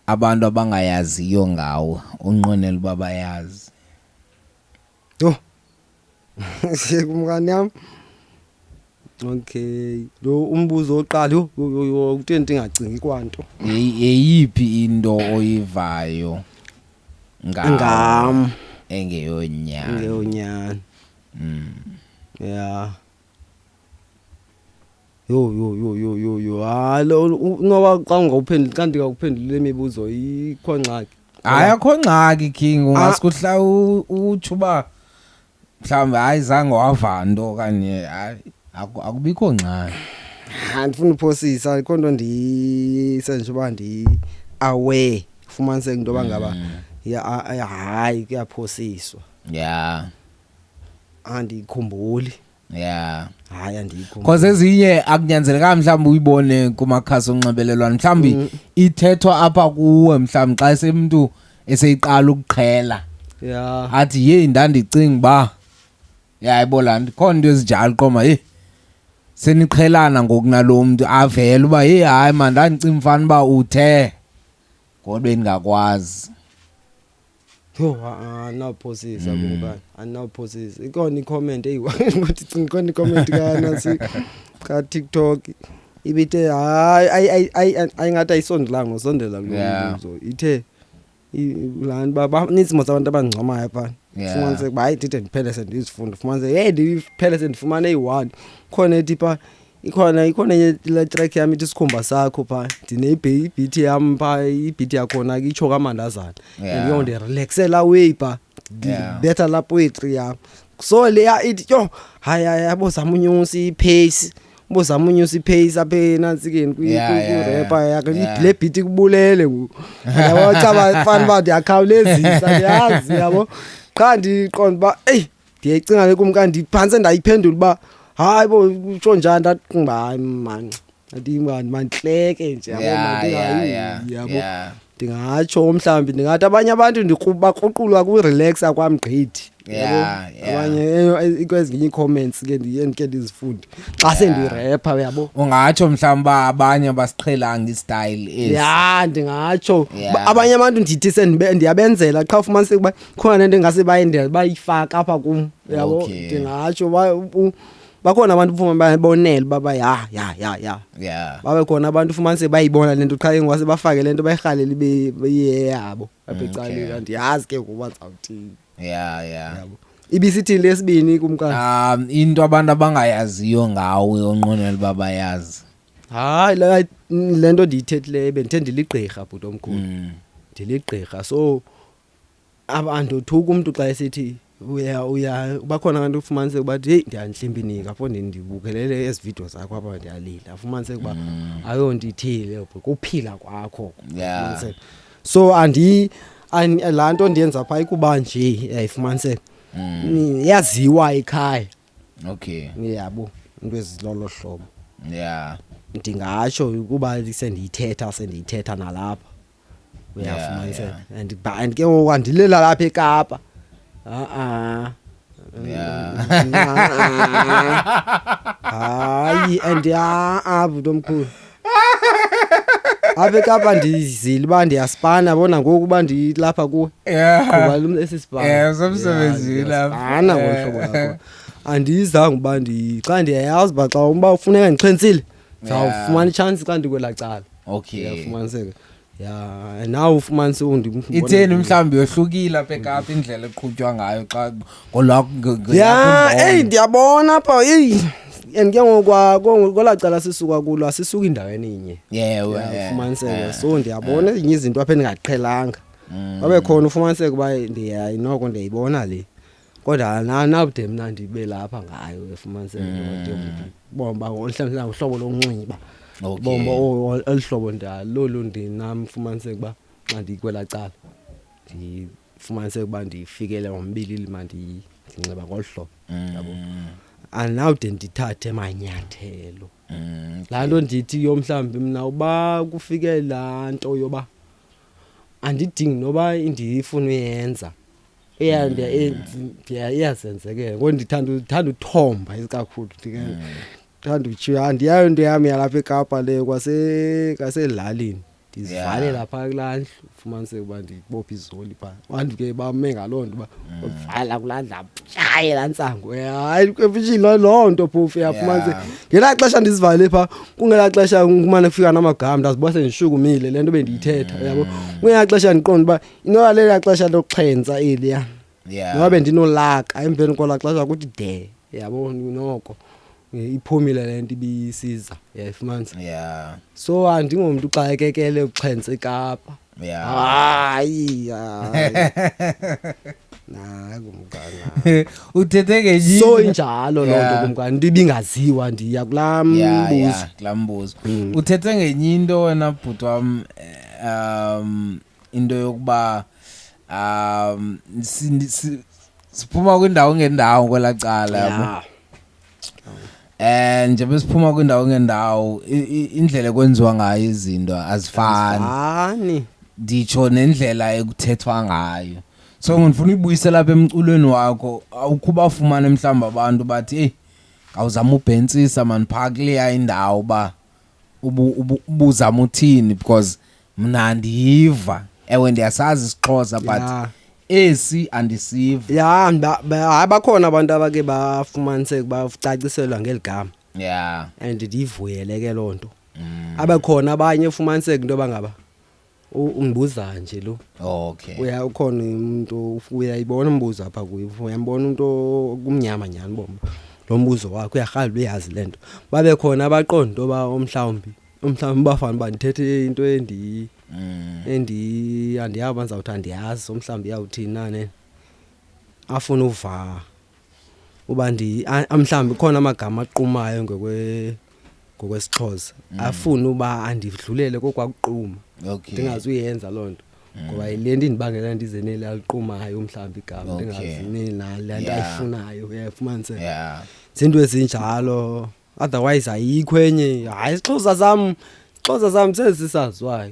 B: abantu abangayaziyo ngawe unqwenela uba bayazi?
A: Yho. Kumkani yam. Okay, lo umbuzo oqala, yho, yho, yho, kutheni ndingacingi kwanto?
B: Yeyiphi into oyivayo ngawe
A: ngam
B: engeyonyani?
A: Engeyonyani. Yeah. Yho, yho, yho, yho, yho, yho. Hayi, lo noba xa ungawuphenduli, xa ndingakuphenduli le mibuzo ikho ngxaki.
B: Hayi, akho ngxaki King, ungasikuhla utsho uba mhlawumbi hayi zange wava nto okanye hayi akubikho ngxaki.
A: Andifuni uphosisa, akho nto ndisenje uba ndi-aware, fumaniseke into yoba ngaba ya, hayi kuyaphosiswa. Andikhumbuli. Hayi, andiyikhumbuli.
B: Because ezinye akunyanzelekanga mhlawumbi uyibone kumakhasi onxibelelwano, mhlawumbi ithethwa apha kuwe, mhlawumbi xa semntu eseyiqala ukuqhela. Athi yeyi ndandicinga uba yayibo laa nto, khona into ezinjalo qoma, heyi seniqhelana ngoku nalo mntu avele uba heyi hayi man ndandicinga mfana uba uthe ngoba bendingakwazi.
A: Yho, andinawuphosisa kumkani, andinawuphosisa. Ikhona i-comment eyi-one, ndicinga ikhona i-comment kaNansi ka-TikTok. Ibithe hayi, ayi ayingathi ayisondelanga nosondela kulo mbuzo. Ithe laa nto uba banintsi mos abantu abangcomayo phaa. Fumaniseke uba hayi, ndide ndiphele sendizifunda, fumaniseke heyi, ndiphele sendifumane eyi-one. Khona ethi phaa, ikhona enye le track yam ithi Sikhumba Sakho phaa, ndine-beat yam phaa, i-beat yakhona ke itsho kamandazana. And ke ngoku ndirelaxe laa way phaa, ndibetha laa poetry yam. So leya ithi yho, hayi, hayi, yabo zama unyusa i-pace, ubozama unyusa i-pace apha enantsikeni kwi-rapper yakhe. Le beat ikubulele ngoku, yabo, caba fana uba ndiyakhawulezisa, ndiyazi, yabo, qha ndiqonda uba eyi, ndiyayicinga le kumka, ndiphantse ndayiphendula uba hayi bo, utsho njani, ndacinga uba hayi man, mandihleke nje, yabo, mandingayi, yabo. Ndingatsho mhlawumbi ndingathi abanye abantu bakruqulwa kurelaxa kwam gqithi, yabo. Abanye kwezinye ii-comments ke ndiye ndike ndizifunde xa sendirepha, uyabo.
B: Ungatsho mhlawumbi uba abanye abasiqhelanga i-style esi.
A: Ya, ndingatsho. Abanye abantu ndithi ndiyabenzela qha ufumaniseke uba khona nento engase bayifake apha kum, uyabo. Ndingatsho bakhona abantu ufuma babonele uba ya ya ya ya. Babe khona abantu ufumaniseke bayibona le nto qha ke ngoku bafake le nto bayirhalele ibe iyeyabo apha ecaleni, andiyazi ke ngoku uba ndizawuthini. Yabo. Ibisithini lesibini kumkani?
B: Into abantu abangayaziyo ngawe onqwenela uba bayazi.
A: Hayi, le nto ndiyithethileyo, bendithe ndiligqirha, bhuti omkhulu. Ndiligqirha, so andothuka umntu xa esithi uya bakhona abantu ufumaniseke uba heyi, ndiyanhlimbinika apho, ndibukelele ezi video zakho apha, ndiyalila, ufumaniseke uba ayonto ithile, kuphila kwakho. Ufumaniseke. So laa nto ndiyenza phaa ikuba nje yayifumaniseka. Yaziwa ekhaya. Yabo, into ezilolo hlobo. Ndingatsho ukuba sendiyithetha nalapha. Uyafumaniseka. And ke ngoku andilela lapha eKapa. Ha-a. Hayi, and ha-a, bhuti omkhulu. Apha eKapa ndizile uba ndiyaspana, yabona ngoku uba ndilapha kuwe. Qhuba esi sipana.
B: Yeah, usemsebenzini lapha.
A: Ndiyasipana ngolu hlobo lakho. Andizange uba xa ndiyayazi uba xa uba ufuneka ndixhentsile, ndizawufumana itshansi xa ndikwelaa cala. Uyafumaniseka. Ya, nawe ufumanise
B: Itheni mhlawumbi yohlukile apha eKapa indlela eqhutywa ngayo xa ngolwakho
A: Ya,
B: ngeyakho
A: eyi,
B: imbono?
A: ndiyabona apha, eyi. And ke ngoku kwelaa cala sisuka kulo, asisuki endaweni inye. Ya, ufumaniseka. So ndiyabona ezinye izinto apha endingaqhelanga. Babe khona ufumaniseka uba noko ndiyayibona le. Kodwa nawude mna ndibe lapha ngayo, ufumaniseka bona uba mhlawumbi uhlobo lonxiba. Bona uba, oh, olu hlobo lolu ndinam, ufumaniseka uba xa ndikwelaa cala ndifumaniseke uba ndifikele ngombilili, ndinxiba ngolu hlobo, yabo. Andinawude ndithathe manyathelo. Laa nto ndithi yo mhlawumbi mna uba kufike laa nto yoba andidingi noba ndifuna uyenza, iyazenzekela. Ngoku ndithanda uthomba isikakhulu, ndithanda utshiya, andiyayo into yam yalapha eKapa leyo kwaselalini. Ndizivalela phaa kulaa ndlu, ufumaniseke uba ndibophe izoli phaa. Abantu ke bame ngaloo nto uba uvala kulaa ndlu, atshaye laa ntsangu. Hayi, kufutshile loo nto phofu, uyafumaniseka. Ngelaa xesha ndizivale phaa, kungelaa xesha kumane kufika namagama, ndazibona sendishukumile le nto bendiyithetha, uyabo. Kungelaa xesha ndiqonda uba inoba lelaa xesha lokuxhentsa eliya. Noba bendinolaka emveni kwelaa xesha kuthi de, yabo, noko iphumile le nto ibisiza, uyayifumanisa. So andingomntu uxakekele uxhentsa eKapa. Hayi, hayi. Nayi kumkani.
B: Uthethe ngenye
A: So
B: into.
A: injalo loo nto kumkani, into ibingaziwa, ndiya kulaa mbuzo.
B: Kulaa mbuzo. Uthethe ngenye into wena bhuti wam, into yokuba, siphuma kwindawo ngendawo kwelaa cala, yabo. Nje besiphuma kwindawo ngendawo, indlela ekwenziwa ngayo izinto azifani.
A: Azifani.
B: Nditsho nendlela ekuthethwa ngayo. So ngifuna uyibuyisela lapha emculweni wakho, awukho ubafumane mhlawumbi abantu bathi, hey, awuzama ubhentsisa man phaa kuleya indawo uba ubuzama uthini, because mna andiyiva. Ewe, ndiyasazi isiXhosa, but esi andisiva.
A: Ya, hayi, bakhona abantu abake bafumaniseke bacaciselwa ngeli gama. And ndiyivuyele ke loo nto. Abe khona abanye ufumaniseke into yoba ngaba ungibuza nje lo. Uya ukhona umuntu, uyayibona umbuzo apha kuye, uyambona umuntu okumnyama nyhani boma lo mbuzo wakhe, uyarhala uyazi le nto. Babe khona abaqonda into yoba umhlawumbi bafana uba ndithethe into endi andiyazi uba ndizawuthi andiyazi, umhlawumbi iyawuthini na ne afuna uva uba mhlawumbi khona amagama aqumayo ngokwesiXhosa, afuna uba andidlulele kokwakuquma. Ndingazuyenza loo nto ngoba yile nto indibangela ndize neli aliqumayo mhlawumbi igama, ndingazi nale nto ayifunayo, uyayifumaniseka. Zinto ezinjalo, otherwise ayikho enye. Hayi, isiXhosa sam sesisaziwayo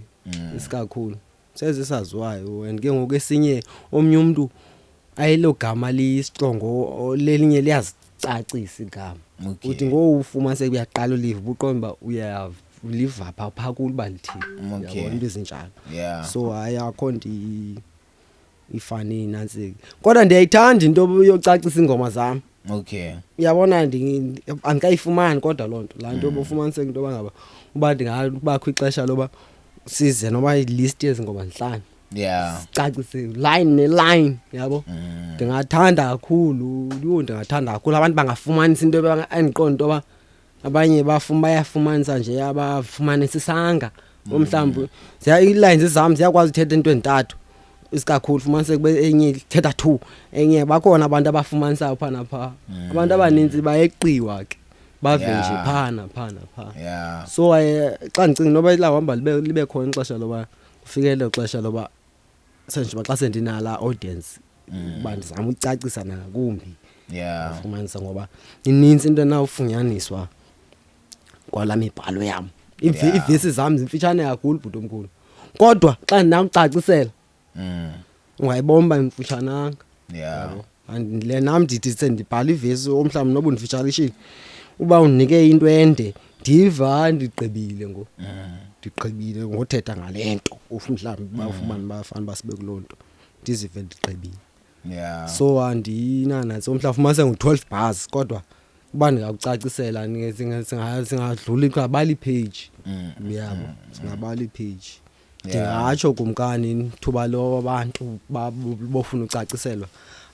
A: isikakhulu, sesisaziwayo. And ke ngoku esinye omnye umntu ayilo gama liyisitrongo, lelinye liyazicacisa igama. Uthi ngowufumaniseka uyaqala uliva, ubuqonda uba uyaliva phaa phaa kulo uba lithini. Uyabona into ezinjalo. So hayi, akho nto ifani nantsika, kodwa ndiyayithanda into yocacisa iingoma zam. Uyabona, andikayifumani kodwa loo nto, laa nto bofumaniseka into yoba ngaba uba ndingabakho ixesha loba size noba ilist yezi ngoma 5, sicacise line ne-line, yabo. Ndingathanda kakhulu, yho, ndingathanda kakhulu abantu bangafumanisa into endiqonda into yoba abanye bayafumanisa nje, abafumanisisanga. Umhlawumbi ii-lines zam ziyakwazi uthetha into ezintathu isikakhulu, fumaniseke ube enye ithetha 2, enye bakhona abantu abafumanisayo phaa naphaa. Abantu abanintsi bayeqiwa ke, bave nje phaa naphaa naphaa. So xa ndicinga noba lawuhamba libe khona ixesha loba kufike elo xesha loba senje xa sendinala audience uba ndizama ucacisa nangakumbi. Ufumanisa ngoba inintsi into enawufunyaniswa kwalaa mibhalo yam. Iivesi zam zimfitshane kakhulu, bhuti omkhulu, kodwa xa ndinawucacisela ungayibona uba imfutshananga. Yabo. Le nam ndithi sendibhala ivesi, omhlawumbi noba undifitshanishile, uba undinike into ende, ndiva ndigqibile ngoku. Ndigqibile ngothetha ngale nto, mhlawumbi bafumane bafana basibe kuloo nto, ndizive ndigqibile. So andinanantsi, mhlawumbi fumanise ngu-12 bars, kodwa uba ndingakucacisela singadlula, ingabala ipage. Uyabo, singabala ipage. Ndingatsho kumkani thuba lo abantu bofuna ucaciselwa,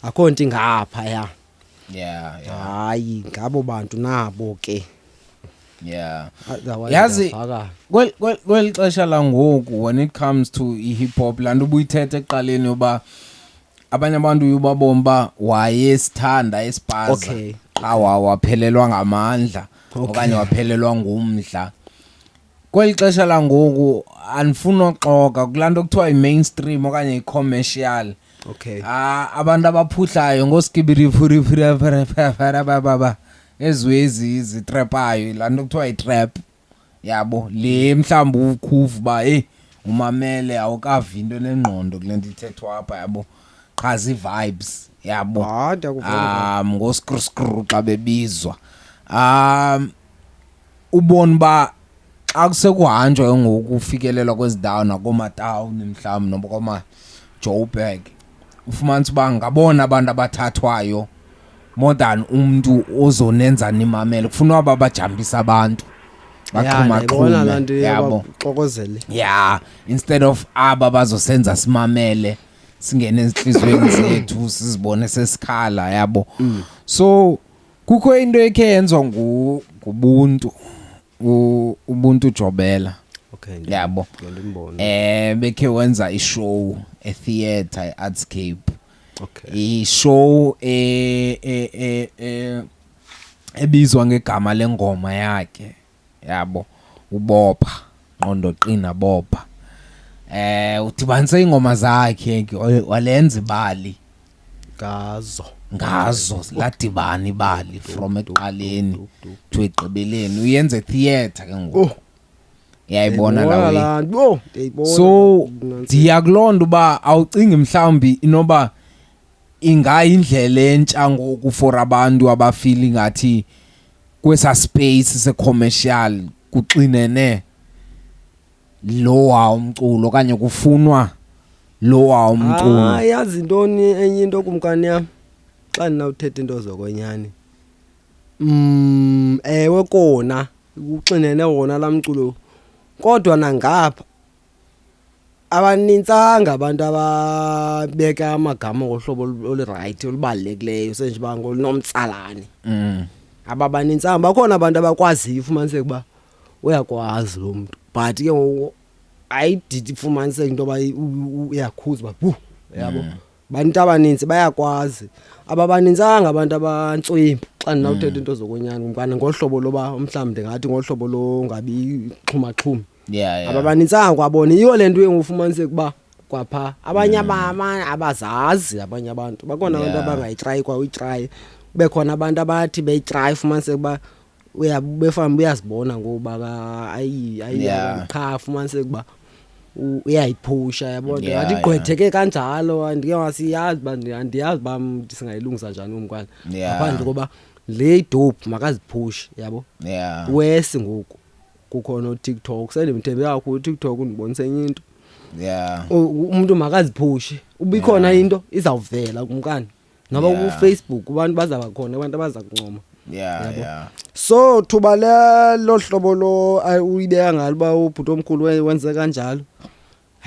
A: akho nto ingaphaya. Hayi, ngabo bantu nabo ke. Otherwise
B: Yazi,
A: ndiyavakala.
B: Kweli xesha langoku, when it comes to i-hip hop, laa nto ubuyithetha ekuqaleni yoba abanye abantu uyubabona uba wayesithanda esibhaza, qha waphelelwa ngamandla okanye waphelelwa ngumdla. Kweli xesha langoku andifuni uxoka, kulaa nto kuthiwa yi-mainstream okanye i-commercial. Abantu abaphuhlayo ngoskibirifurifurifurifurababa ezwezi zitrepayo, laa nto kuthiwa yi-trap, yabo. Le mhlawumbi ukhuva uba hey umamele awukavi into enengqondo kule nto ithethwa apha, yabo, qha zii-vibes, yabo.
A: Hayi, ndiyakuvuma.
B: Ngoskru-skru xa bebizwa, ubona uba xa kusekuhanjwa ke ngoku kufikelelwa kwezi ndawo nakoomatawuni mhlawumbi noba koomaJoburg, ufumanisa uba ngabona abantu abathathwayo more than umntu ozonenza nimamele. Kufunwa aba bajampisa abantu,
A: Ya, ndiyayibona laa nto.
B: Baxhumaxhume, yabo.
A: Baxokozele.
B: Yeah, instead of aba bazosenza simamele, singene ezinhliziyweni zethu, sizibone sesikhala, yabo. So kukho into ekhe yenziwa ngubuntu, Ubuntu Jobela. Yabo.
A: Ndimbone.
B: Bekhe wenza ishow etheater eArtscape. Ishow ebizwa ngegama lengoma yakhe, yabo, ubopha ngqondo qina bopha. Udibanise ingoma zakhe ke, walenza ibali
A: ngazo.
B: Ngazo ladibana ibali from ekuqaleni to ekugqibeleni, uyenze theater ke ngoku.
A: Oh.
B: Uyayibona la
A: Ndiyayibona
B: way.
A: laa nto. Oh, ndiyayibona.
B: So
A: Nantsi.
B: ndiya kuloo nto uba awucingi mhlawumbi inoba ingayindlela entsha ngoku for abantu abafeel ngathi kwesa space se-commercial kuxinene lowa umculo okanye kufunwa lowa umculo.
A: Ah, yazi ntoni enye into, kumkani yam, xa ndinawuthetha into zokwenyani. Ewe kona uxinene wona lamculo, kodwa nangapha abanintsanga abantu ababeka amagama ngohlobo olurayithi olubalulekileyo, senje uba ngolunomtsalane. Ababanintsanga, bakhona abantu abakwaziyo ufumaniseka uba uyakwazi lo mntu, but ke ngoku ayididi ifumaniseke into yoba uyakhuza uba bhu, yabo. Bantu abaninzi bayakwazi, ababanintsanga abantu abantswempu xa ndinawuthetha into zokwenyani mntwana, ngohlobo loba mhlawumbi ndingathi ngohlobo longabi xhumaxhumi. Ababanintsanga kwabona, yiyo le nto uye ngofumaniseka uba kwapha abanye abazazi abanye abantu. Bakhona abantu abangayitrayi kwa uyitrayi, kube khona abantu abathi beyitrayi ufumaniseke uba befana uyazibona ngoku uba ayi qha ufumaniseke uba uyayiphusha, yabo. Ndingathi igqwetheke kanjalo, andike masiyazi uba andiyazi uba singayilungisa njani umntwana. Ngaphandle koba le idope makaziphushe, yabo. Wesi ngoku kukhona uTikTok, sendimthembe kakhulu uTikTok, undibonisa enye into. Umuntu makaziphushe, uba ikhona into izawuvela kumkani. Noba kuFacebook abantu bazaba khona, abantu abaza kuncoma. Yabo. So thuba lo hlobo lo uyibeka ngalo uba ubhuti omkhulu wenze kanjalo,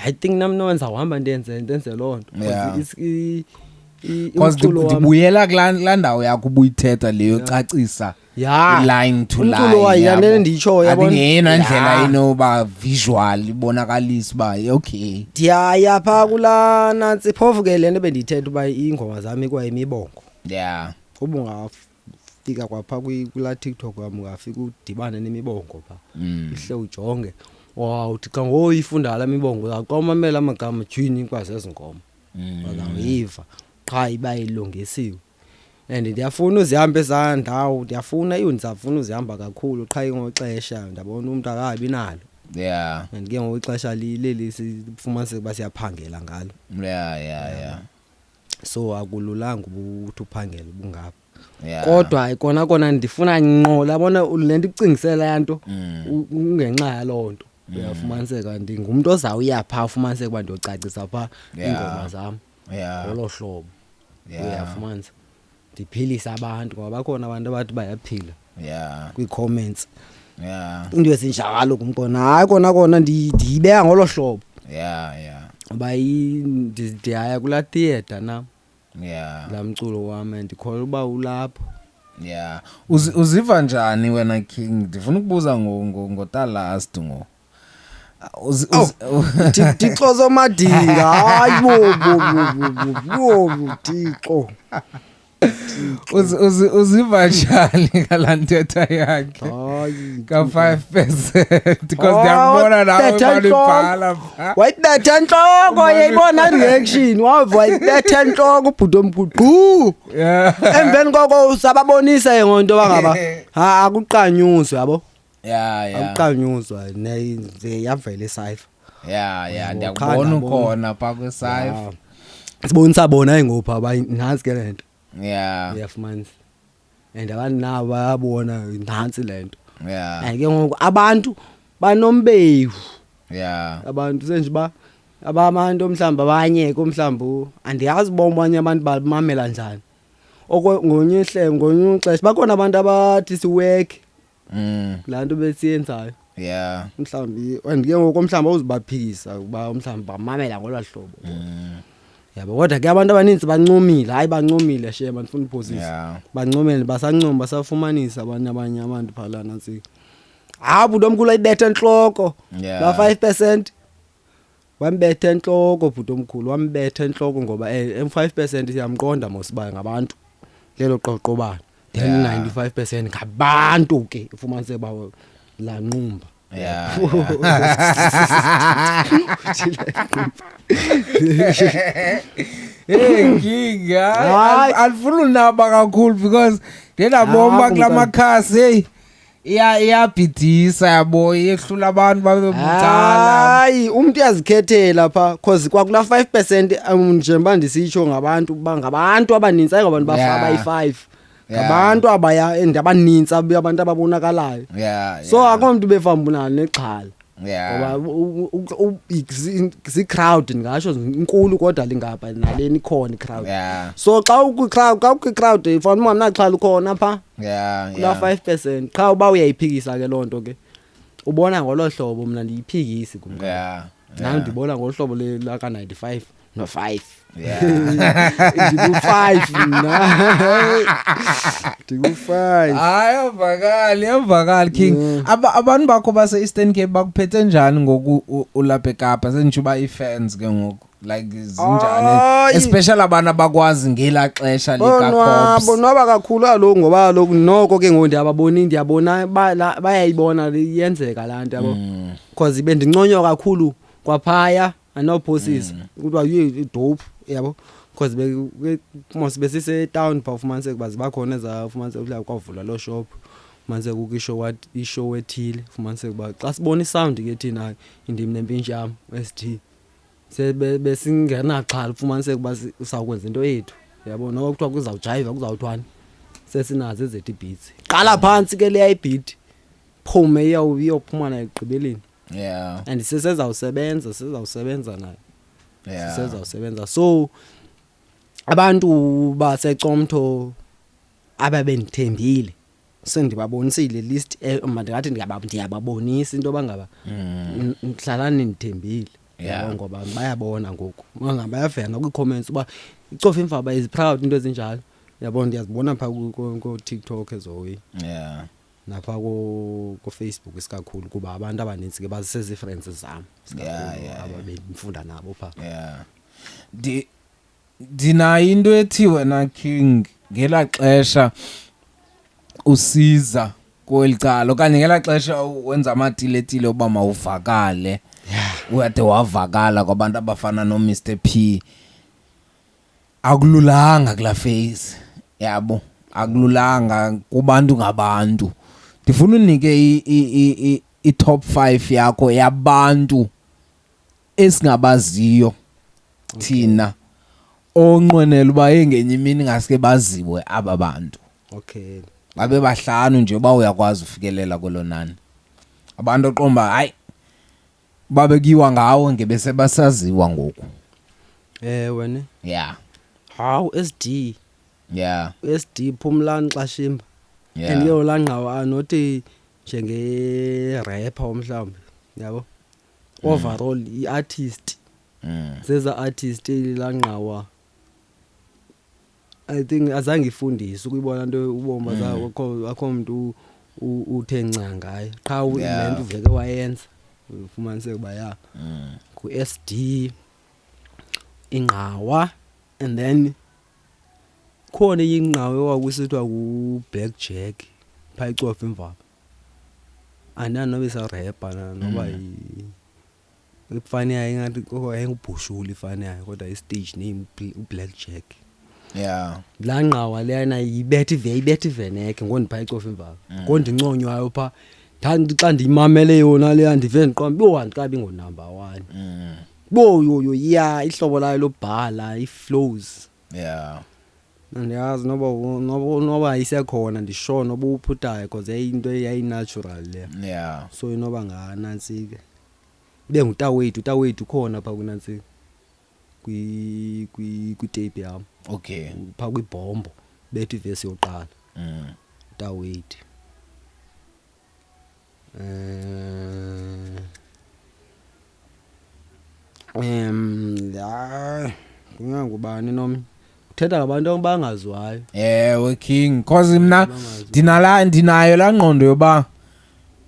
A: I think nam nowenza uhamba ndenze loo nto.
B: Because
A: Umculo wam
B: ndibuyela kulaa ndawo yakho ubuyithetha leyo cacisa line to
A: Umculo
B: line,
A: wayo,
B: yabo.
A: yantoni endiyitshoyo,
B: I think
A: yabona?
B: yeyona ndlela inoba visual ibonakalisa uba okay.
A: Ndiyaya phaa kulaa nantsi, phofu ke le nto bendiyithetha uba iingoma zam ikwayimibongo. Uba ungafika kwaphaa kulaa TikTok wam, ungafika udibane nemibongo phaa. Ihle ujonge. Wow, uthi xa ngoyifunda laa mibongo, xa umamela amagama tyhini ikwazi ezi ngoma. Uzawuyiva qha iba ilungisiwe. And ndiyafuna uzihamba ezaa ndawo, ndiyafuna, iyo ndizawufuna uzihamba kakhulu qha ke ngoxesha ndabona umntu akabi nalo. And ke ngoku ixesha leli sifumaniseke uba siyaphangela ngalo. So akululanga ukuthi uphangele ubungapha. Kodwa kona kona ndifuna ngqo labona le nto ikucingisela yanto, kungenxa yaloo nto. Uyafumaniseka ndingumntu ozawuya phaa, ufumaniseke uba ndiyocacisa phaa iingoma zam. Ngolo hlobo. Uyafumanisa. Ndiphilise abantu ngoba bakhona abantu abathi bayaphila. Kwii-comments. Into ezinjalo kumkona. Hayi kona kona ndiyibeka ngolo hlobo. Ngoba ndiyaya kulaa theatre nam. Laa mculo wam ndikholwa uba ulapho.
B: Uziva njani wena King? Ndifuna ukubuza ngoTalast ngo.
A: Oh, Thixo Somadinga. Hayi bo, bo, bo, bo, bo, bo, bo, Thixo.
B: Uziva njani ngalaa ntetha yakhe?
A: Hayi,
B: Ka 5%, because
A: Oh,
B: ndiyambona nawe
A: wayibetha
B: imali
A: intloko.
B: ibhala pha.
A: Wayibetha intloko, yayibona reaction. Wava wayibetha intloko ubhuti omkhulu. Gqu. Emveni koko usababonisa ke ngonto bangaba. Ha, akuqanyuzwa yabo. Akuqanyuzwa, ne yavela icypher. Yabo,
B: Ndiyakubona
A: qha ndabona.
B: ukhona pha kwicypher.
A: Sibonisa bona ingopha aba nantsi ke lento. Uyafumanisa. And abantu nabo bayabona nantsi lento. And ke ngoku abantu banombewu. Abantu senje ba abantu mhlawumbi abanye ke mhlawumbi andiyazi uba abanye abantu bamamela njani. Oko ngonye ihle ngonye ixesha bakhona abantu abathi siwork. Laa nto besiyenzayo. Mhlawumbi and ke ngoku mhlawumbi awuzubaphikisa ukuba mhlawumbi bamamela ngolwa hlobo. Yabo, kodwa ke abantu abaninzi bancomile, hayi bancomile shame, andifuni uphosisa. Bancomile, basancoma, basafumanisa abanye abantu phaa nantsi. Hayi, bhuti omkhulu ayibethe entloko. La 5% wambetha entloko bhuti omkhulu, wambetha entloko ngoba 5% siyamqonda mos uba ngabantu. Lelo qoqobana. Then 95% ngabantu ke ufumanise uba la nqumba.
B: Hey King,
A: Hayi.
B: andifuni unaba kakhulu because ndinabomba
A: Hayi,
B: kula
A: kumkani.
B: makhasi, hey. Iyabhidisa yabo, iyehlula abantu babe bucala.
A: Hayi, umuntu uyazikhethela pha because kwakula 5%, njengoba ndisitsho ngabantu, ngabantu abanintsi, hayi ngabantu abayi-5. Ngabantu abaya and abanintsi, abantu ababonakalayo. So akho mntu befambunalo nexhala. Ngoba zii-crowd, ndingatsho inkulu, kodwa lingapha naleni ikhona i-crowd. So xa ukwi-crowd, xa ukwi-crowd ifana ungamnaxhala ukhona phaa kulaa 5% qha. Uba uyayiphikisa ke loo nto ke, ubona ngolo hlobo. Mna ndiyiphikisi kumkani. Nam ndibona ngolu hlobo laka-95 no-5. Ndiku-5 mna, ndiku-5.
B: Hayi, yavakala, yavakala, King. Abantu bakho base-Eastern Cape bakuphethe njani ngoku ulapha eKapa? Senditsho uba ii-fans ke ngoku, like, zinjani?
A: Hayi.
B: Especially abantu abakwazi ngelaa xesha likaCops.
A: Bonwaba kakhulu kaloku, ngoba kaloku noko ke ngoku ndiyababona, ndiyabona bayayibona iyenzeka laa nto, yabo, because bendinconywa kakhulu kwaphaya, andinophosisa kuthiwa ye dope, yabo, because mos besisetown phaa, ufumaniseke uba ziba khona ezaa, ufumaniseke mhlawumbi kwavulwa loo shop, ufumaniseke kukho ishow ethile, ufumaniseke uba xa sibona isound ke thina, indim nempintshi yam ST, besingenaxhala, ufumaniseke uba sawukwenza into yethu, yabo, noba kuthiwa kuzawujayiva, kuzawuthwani, sesinazo ezethu ibeats. Qala phantsi ke leya ibeat, phume, iyophuma nayo ekugqibeleni. And sisezawusebenza, sizawusebenza nayo. Sisezawusebenza. So abantu baseComtho ababendithembile, sendibabonisile list, ndingathi ndiyababonisa into yoba ngaba hlalani nindithembile. Yabo, ngoba bayabona ngoku. Bayavela nakwii-comments uba iCofimvaba is proud, into ezinjalo. Yabo, ndiyazibona phaa kooTikTok ezoyi. Napha ko-Facebook isikakhulu, kuba abantu abanintsi ke basezii-friends zam isikakhulu ababendifunda nabo phaa.
B: Yeah. Ndinayo into ethi wena, King, ngelaa xesha usiza kweli cala okanye ngelaa xesha wenza amatiletile uba mawuvakale, uyade wavakala kwabantu abafana noMr P. Akululanga kulaa phase, yabo, akululanga kubantu ngabantu. Ndifuna unike i-top 5 yakho yabantu esingabaziyo thina, onqwenela uba engenye imini ngaske baziwe aba bantu. Babe bahlanu nje, uba uyakwazi ufikelela kwelo nani. Abantu oqomba hayi, babekiwa ngawo ngebese basaziwa ngoku.
A: Ewe ne. Hawu, SD. SD Phumlani Xashimba. And ke laa ngqawa anothi njenge-rapper mhlawumbi, yabo. Overall i-artist. Zeza artist laa ngqawa. I think azange ifundise ukuyibona into ubomi, akho mntu uthe nca ngaye. Qha le nto uveke wayenza, ufumaniseke uba ya. Ku-SD ingqawa, and then khona enye ingqawa ekwakusithiwa ngu-Black Jack phaa eCofimvaba. Andazi noba isarepha na, noba ifani yayo ingathi yayingubhushula ifani yayo, kodwa i-stage name uBlack Jack. Laa ngqawa leyana ibetha ibetha iveneke ngondiphaa eCofimvaba. Ngondinconywayo phaa. Xa ndiyimamele yona leya, ndive ndiqonda uba andikabi ngonumber 1. Bo yo yo ya, ihlobo layo lobhala, ii-flows. Andiyazi noba isekhona, ndisure noba uphuthayo, because yayinto eyayinatural leya. So inoba nganantsika. Ibe ngutawethu, utawethu ukhona phaa kwinantsika. Kwitape yam. Phaa kwibhombo bethu ivesi yokuqala. Utawethu. Hayi, kungangubani nomnye? Uthetha ngabantu abangaziwayo.
B: Ewe, King, cause mna
A: Abangaziwayo.
B: Ndinayo laa ngqondo yoba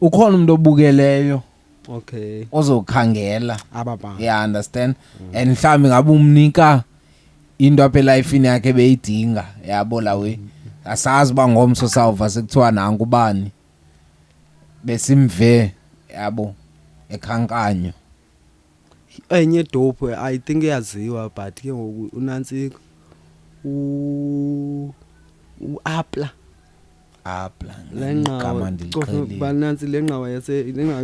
B: ukhona umuntu obukeleyo. Ozokhangela.
A: Aba bantu.
B: Yeah, understand? And mhlawumbi ngabe umnika into apha elifini yakhe ebeyidinga, yabo la we. Asazi uba ngomso sawuva sekuthiwa nanku ubani. Besimve, yabo, ekhankanyo.
A: Enye dope, I think iyaziwa, but ke ngoku unantsika uApla.
B: Apla,
A: Le nqawa,
B: igama ndiliqhelile.
A: cofa, banantsi le nqawa yase, le nqawa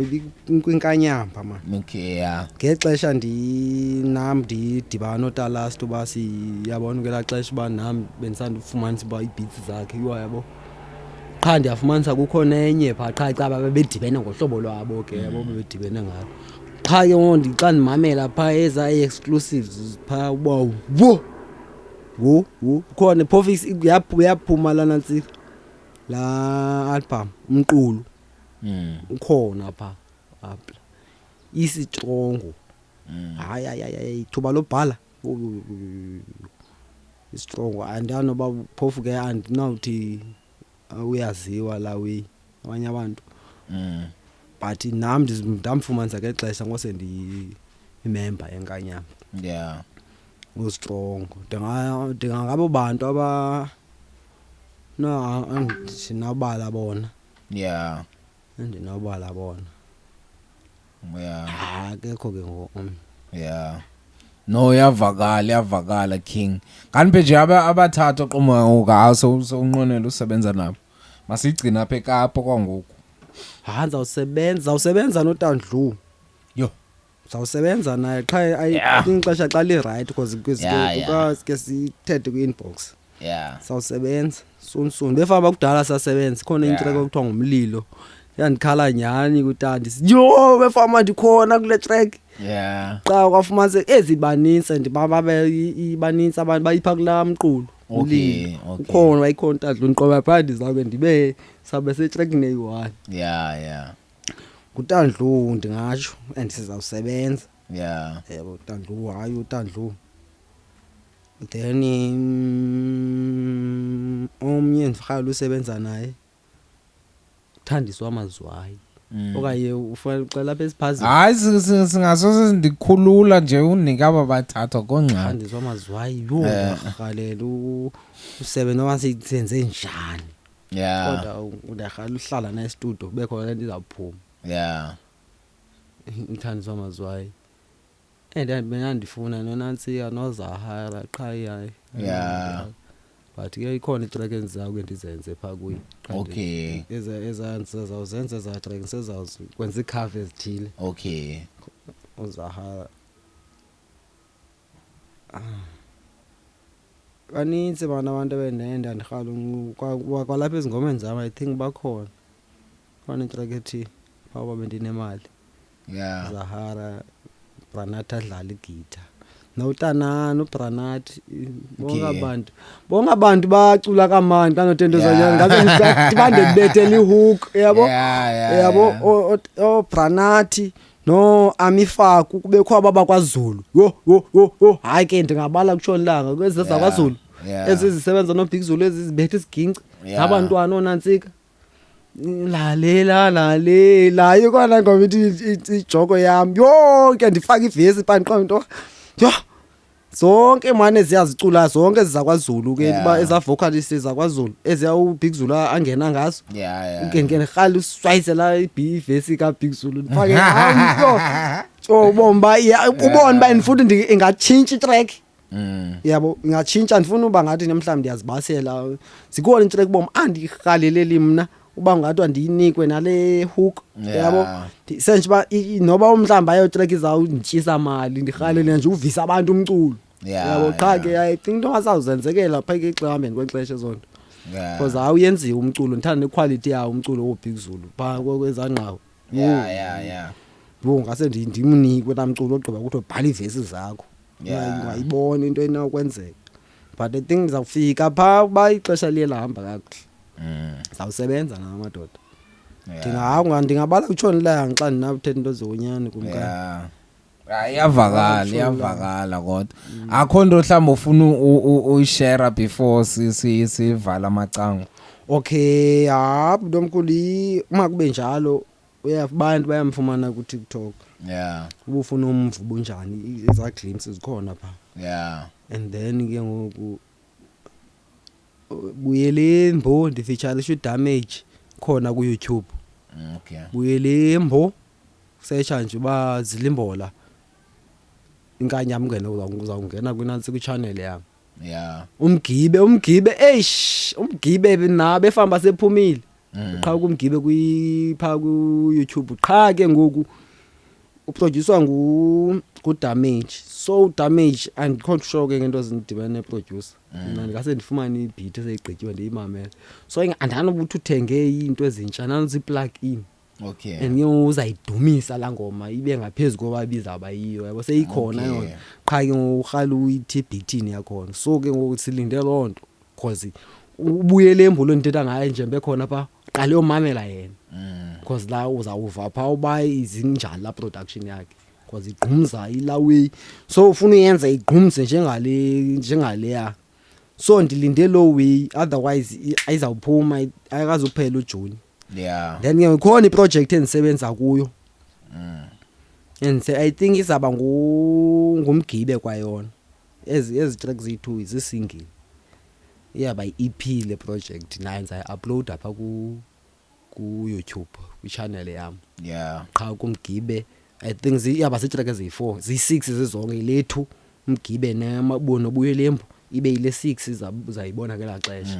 A: kwinkanyamba, man.
B: Okay, yeah.
A: Ngexesha nam ndidibana noTalast uba siyabona ngelaa xesha uba nam bendisandufumanisa uba ii-beats zakhe, yho, yabo. Qha ndiyafumanisa kukho nenye phaa, qha caba bebedibene ngohlobo lwabo ke, yabo, bebedibene ngalo. Qha ke ngoku xa ndimamela phaa ezaa exclusives phaa, uba wo wo wo khona phofu yaphuma laa nantsika, laa album, umqulu ukhona phaa apha isitrongo. Hayi, hayi, hayi, hayi, ithuba lobhala isitrongo, andanoba phofu ke andinawuthi uyaziwa la way abanye abantu, but nam ndamfumanisa ngexesha ngose ndiyimember yeNkanyamba. Ustrongo, ndingangabo bantu aba no andinawubala bona. Andinawubala bona. Ah, akekho ke ngoku omnye.
B: Yeah. No, iyavakala, iyavakala, King. Kanti nje abathathu oqoma ngoku hayi sowunqwenela usebenza nabo. Masiyigcine apha eKapa kwangoku.
A: Ha, ndizawusebenza noTandlu.
B: Yho.
A: Ndizawusebenza naye qha ixesha xa li-right, because ke sithethe kwi-inbox. Sawusebenza soon soon. Befana kudala sasebenza, ikhona intrek okuthiwa ngumlilo. Yandikhala nyhani kutandi. Yho, befama ndikhona kule track. Xa kwafumaniseka ezi banintsi and babe banintsi abantu bayipha kulaa mqulu. Umlilo. Ukhona wayikhona uTandlu, ndiqoba phaa ndizawube ndibe sabe setrekini eyi-1. NguTandlu ndingatsho and sizawusebenza. Yebo, uTandlu, hayi uTandlu. Then omnye ndirhalela usebenza naye, Thandiswa Mazwai. Okanye ufuna uxela apha esiphazini?
B: Hayi, singasose ndikhulula nje unika aba bathathu akho ngxaki.
A: Thandiswa Mazwai, yho, ndirhalela usebenza noba senze njani. Kodwa ndiyarhalela uhlala naye estudio, kube khona le nto izawuphuma. Uthandiswa Mazwai. And bendandifuna noNantsika noZahara qha hayi. But ke ikhona itrack endizawuke ndizenze phaa kuye. Qha Eza ndisezawuzenza eza track, ndisezawukwenza iikhava ezithile. UZahara. Banintsi bana abantu ebendenda ndirhalela kwalapha ezingomeni zam, I think bakhona. Khona itrack ethi phaa uba bendinemali. Zahara, Branat adlala igitha. Notanana uBranat, bonke abantu. Bonke abantu bacula kamandi xa nothento zonyana. Ngaze ndibande ndibethela ihook, yabo? Yabo, oBranat no Amifaku kubekho aba bakwaZulu. Yho, yho, yho, yho, hayi ke ndingabala kutshona ilanga kwezi zakwaZulu. Ezi zisebenza no Big Zulu, ezi zibetha isiginci. Abantwana oonantsika. Lalela, lalela. Ikhona ingoma ithi ijoko yam. Yonke ndifaka ivesi phaa ndiqonde into. Yho. Zonke mane ziyazicula zonke ezakwaZulu ke, uba eza vocalist ezakwaZulu, eziya uBig Zulu angena ngazo. Ke ndirhalela uswayisela ivesi kaBig Zulu ndifake, hayi, yho. Yho, ubone uba iya, ubone uba futhi ingatshintsha itrack. Yabo, ingatshintsha, ndifuna uba ngathi mhlawumbi ndiyazibasela. Zikhona itrack bom andirhaleleli mna uba ngathi andiyinikwe nale hook. Yabo, senje uba noba mhlawumbi ayo track izawundityisa mali, ndirhalele nje uvisa abantu umculo. Yabo, qha ke I think into ngasawuzenzekela phaa ke xa ehambeni kwexesha ezo nto. Because awuyenziwa umculo, ndithanda nequality yawo umculo woBig Zulu phaa kwezaa nqawa. Yho, ngase ndimnikwe laa mculo ogqiba kuthiwe bhala iivesi zakho. Ungayibona into enokwenzeka. But I think ndizawufika phaa uba ixesha liye lahamba kakuhle. Ndizawusebenza nawo amadoda. Ndingabala kutshona ilanga xa ndinawuthetha into zonyani kumkani.
B: Hayi, iyavakala,
A: Kutshona
B: iyavakala kodwa. Akho nto mhlawumbi ofuna uyishare before sivala amacango?
A: Okay, ha, bhuti omkhulu, uma kube njalo, abantu bayamfumana kuTikTok. Uba ufuna umva ubunjani, ezaa glimpses zikhona phaa. And then ke ngoku Buyelembo ndifeaturisha uDamage khona kuYouTube. Buyelembo searcha nje uba Zilimbola. Inkanyamba ungene uzawungena kwinantsi kwichannel yam. Umgibe, umgibe, eish, umgibe nabo efamba sephumile. Qha kumgibe phaa ku YouTube. Qha ke ngoku Uproducwa ngu Damage, so Damage andikho sure ke ngento ezidibene neproducer. Mna ndingase ndifumane ibeat eseyigqityiwe, ndiyimamele, so andanobuthi uthenge iinto ezintsha, nantsi i-plug in. And ke ngoku uzayidumisa laa ngoma ibe ngaphezu koba ibizawuba yiyo, yabo, seyikhona yona, qha ke ngoku urhala uyithi ebhithini yakhona. So ke ngoku silinde loo nto, cause ubuyele embo ndithetha ngaye nje bekhona phaa, qale uyomamela yena, because la uzawuva phaa uba izinjani laa production yakhe, because igqumza ilaa way, so ufuna uyenza igqumze njengale, njengaleya. So ndilinde loo way, otherwise ayizawuphuma, ayikazuphela uJuni. Then ke ikhona iproject endisebenza kuyo and I think izaba ngumgibe kwayona. Ezi tracks ziyi-2 zisingle, iyaba yi-EP le project, nayo ndizayi-uploada apha ku-YouTube kwichannel yam. Qha kumgibe I think iyaba ziitrack eziyi-4, ziyi-6 zizonke, yile 2 umgibe nobuyelembu, ibe yile 6 uzayibona ngelaa xesha.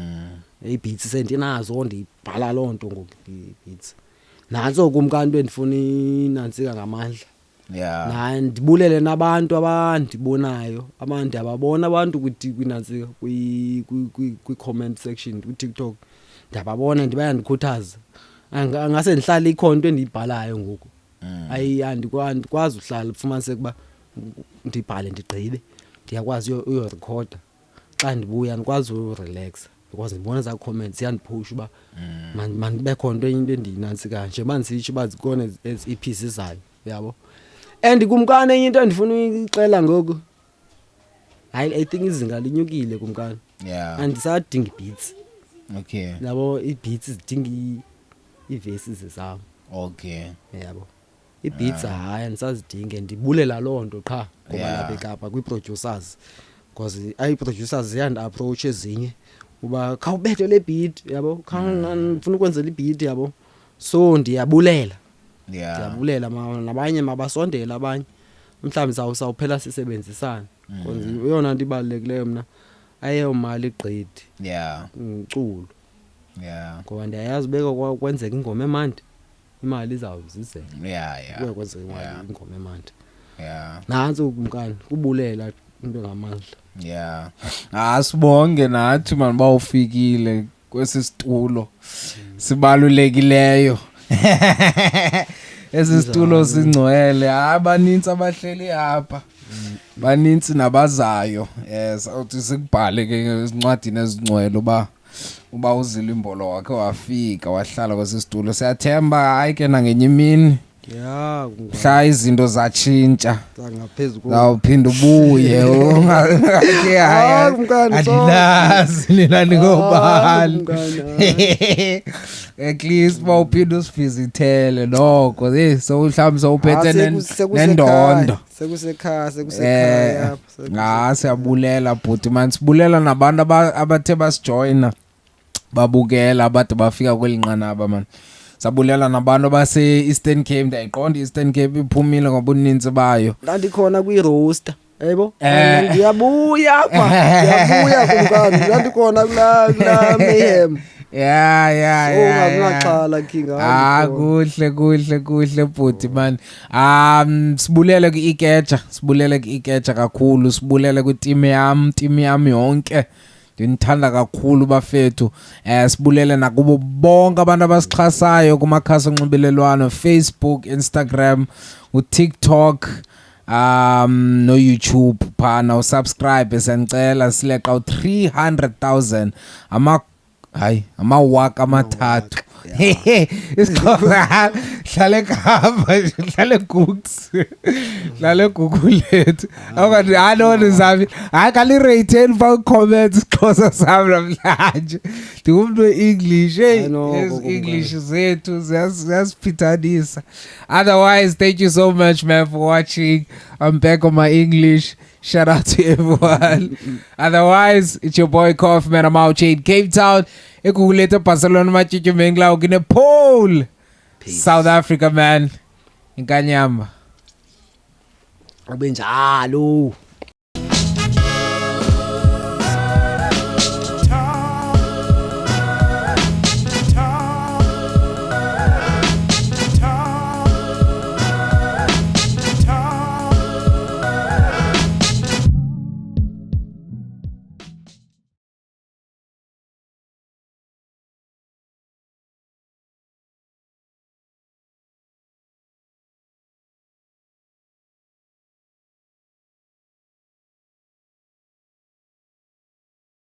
A: Ii-beats sendinazo, ndibhala loo nto ngoku, ii-beats nantso kumkani, into endifuna inantsika ngamandla. Na ndibulele nabantu abandibonayo, abantu ndiyababona, abantu kwinantsika kwi-comment section kwiTikTok, ndiyababona, bayandikhuthaza. Angase ndihlale, ikhona into endiyibhalayo ngoku. Ayi, andikwazi uhlala ufumaniseke uba ndibhale ndigqibe, ndiyakwazi uyorekhoda, xa ndibuya andikwazi urelaxa because ndibona ezaa comments ziyandiphusha uba mandibe khona into enye, into endiyinantsikayo njengoba ndisitsho uba zikhona ezi EP zizayo, uyabo. And kumkani, enye into endifuna uyixela ngoku, hayi, I think izinga linyukile, kumkani. Andisadingi beats. Yabo, ii-beats zidinga ii-verses zam. Yabo, ii-beats hayi, andisazidingi, ndibulela loo nto qha ngoba lapha eKapa kwii-producers, because ii-producers ziyandi-approach ezinye uba khawubethe le beat, yabo, ndifuna ukwenzela ibeat, yabo, so ndiyabulela. Ndiyabulela nabanye mabasondele abanye, mhlawumbi sawuphela sisebenzisana, because eyona nto ibalulekileyo mna ayeyomali gqithi, umculo, ngoba ndiyayazi ubeka kwenzeka ingoma emandi, imali izawuzizela. Kuye kwenzeka imali, ingoma emandi. Nantso kumkani, kubulela into ngamandla.
B: Yeah. Ah, sibonge nathi man ba ufikile kwesi situlo sibalulekileyo. Esi situlo singcwele, hayi, banintsi abahleli apha. Banintsi nabazayo. Sawuthi sikubhale ke ezincwadini ezingcwele uba uzile imbolo wakhe wafika wahlala kwesi situlo. Siyathemba hayi ke nangenye imini mhla izinto zatshintsha
A: ngaphezu ko
B: zawuphinda ubuye ungake.
A: Hayi, kumkani,
B: Andilazi nina ningobani.
A: Kumkani, hayi.
B: At least bawuphinda usivizithele noko, hey, so mhlawumbe sowuphethe
A: Ah,
B: nendondo.
A: Sekusekhaya, sekusekhaya apha,
B: Ah, siyabulela bhuti man, sibulela nabantu abathe basijoyina, babukela, abade bafika kweli nqanaba man. Sabulela nabantu abase-Eastern Cape, ndiyayiqonda i-Eastern Cape iphumile ngobuninzi bayo.
A: Ndandikhona kwi-roster, yebo. Ndiyabuya apha, ndiyabuya kumkani, ndandikhona kulaa mayhem.
B: Yeah.
A: So ungakunaxhala, king.
B: Ah, kuhle kuhle kuhle bhuti man. Sibulele ku-Ikeja, sibulele ku-Ikeja kakhulu, sibulele kwiteam yam, team yam yonke. Ndinithanda kakhulu bafethu. Sibulele nakubo bonke abantu abasixhasayo kumakhasi onxibelelwano, Facebook, Instagram, uTikTok, no YouTube phana, usubscribe siyanicela, sileqa u300,000, ama hayi, amawaka amathathu. IsiXhosa, hlale khapha, hlale Gooks, hlale Google lethu awukanti hayi no ndizami hayi kalirate fa comments isiXhosa sami namhlanje, ndingumntu we-English, hey.
A: Hayi, no,
B: Ezi
A: koko.
B: English zethu ziyasiphithanisa. Otherwise, thank you so much, man, for watching. I'm back on my English. Shout out to everyone. Otherwise, it's your boy Coffee Man. I'm out here in Cape Town, Egugulethu, Barcelona, Matshitshi Mengla, Paul, South Africa, man. Inkanyamba.
A: Abe njalo.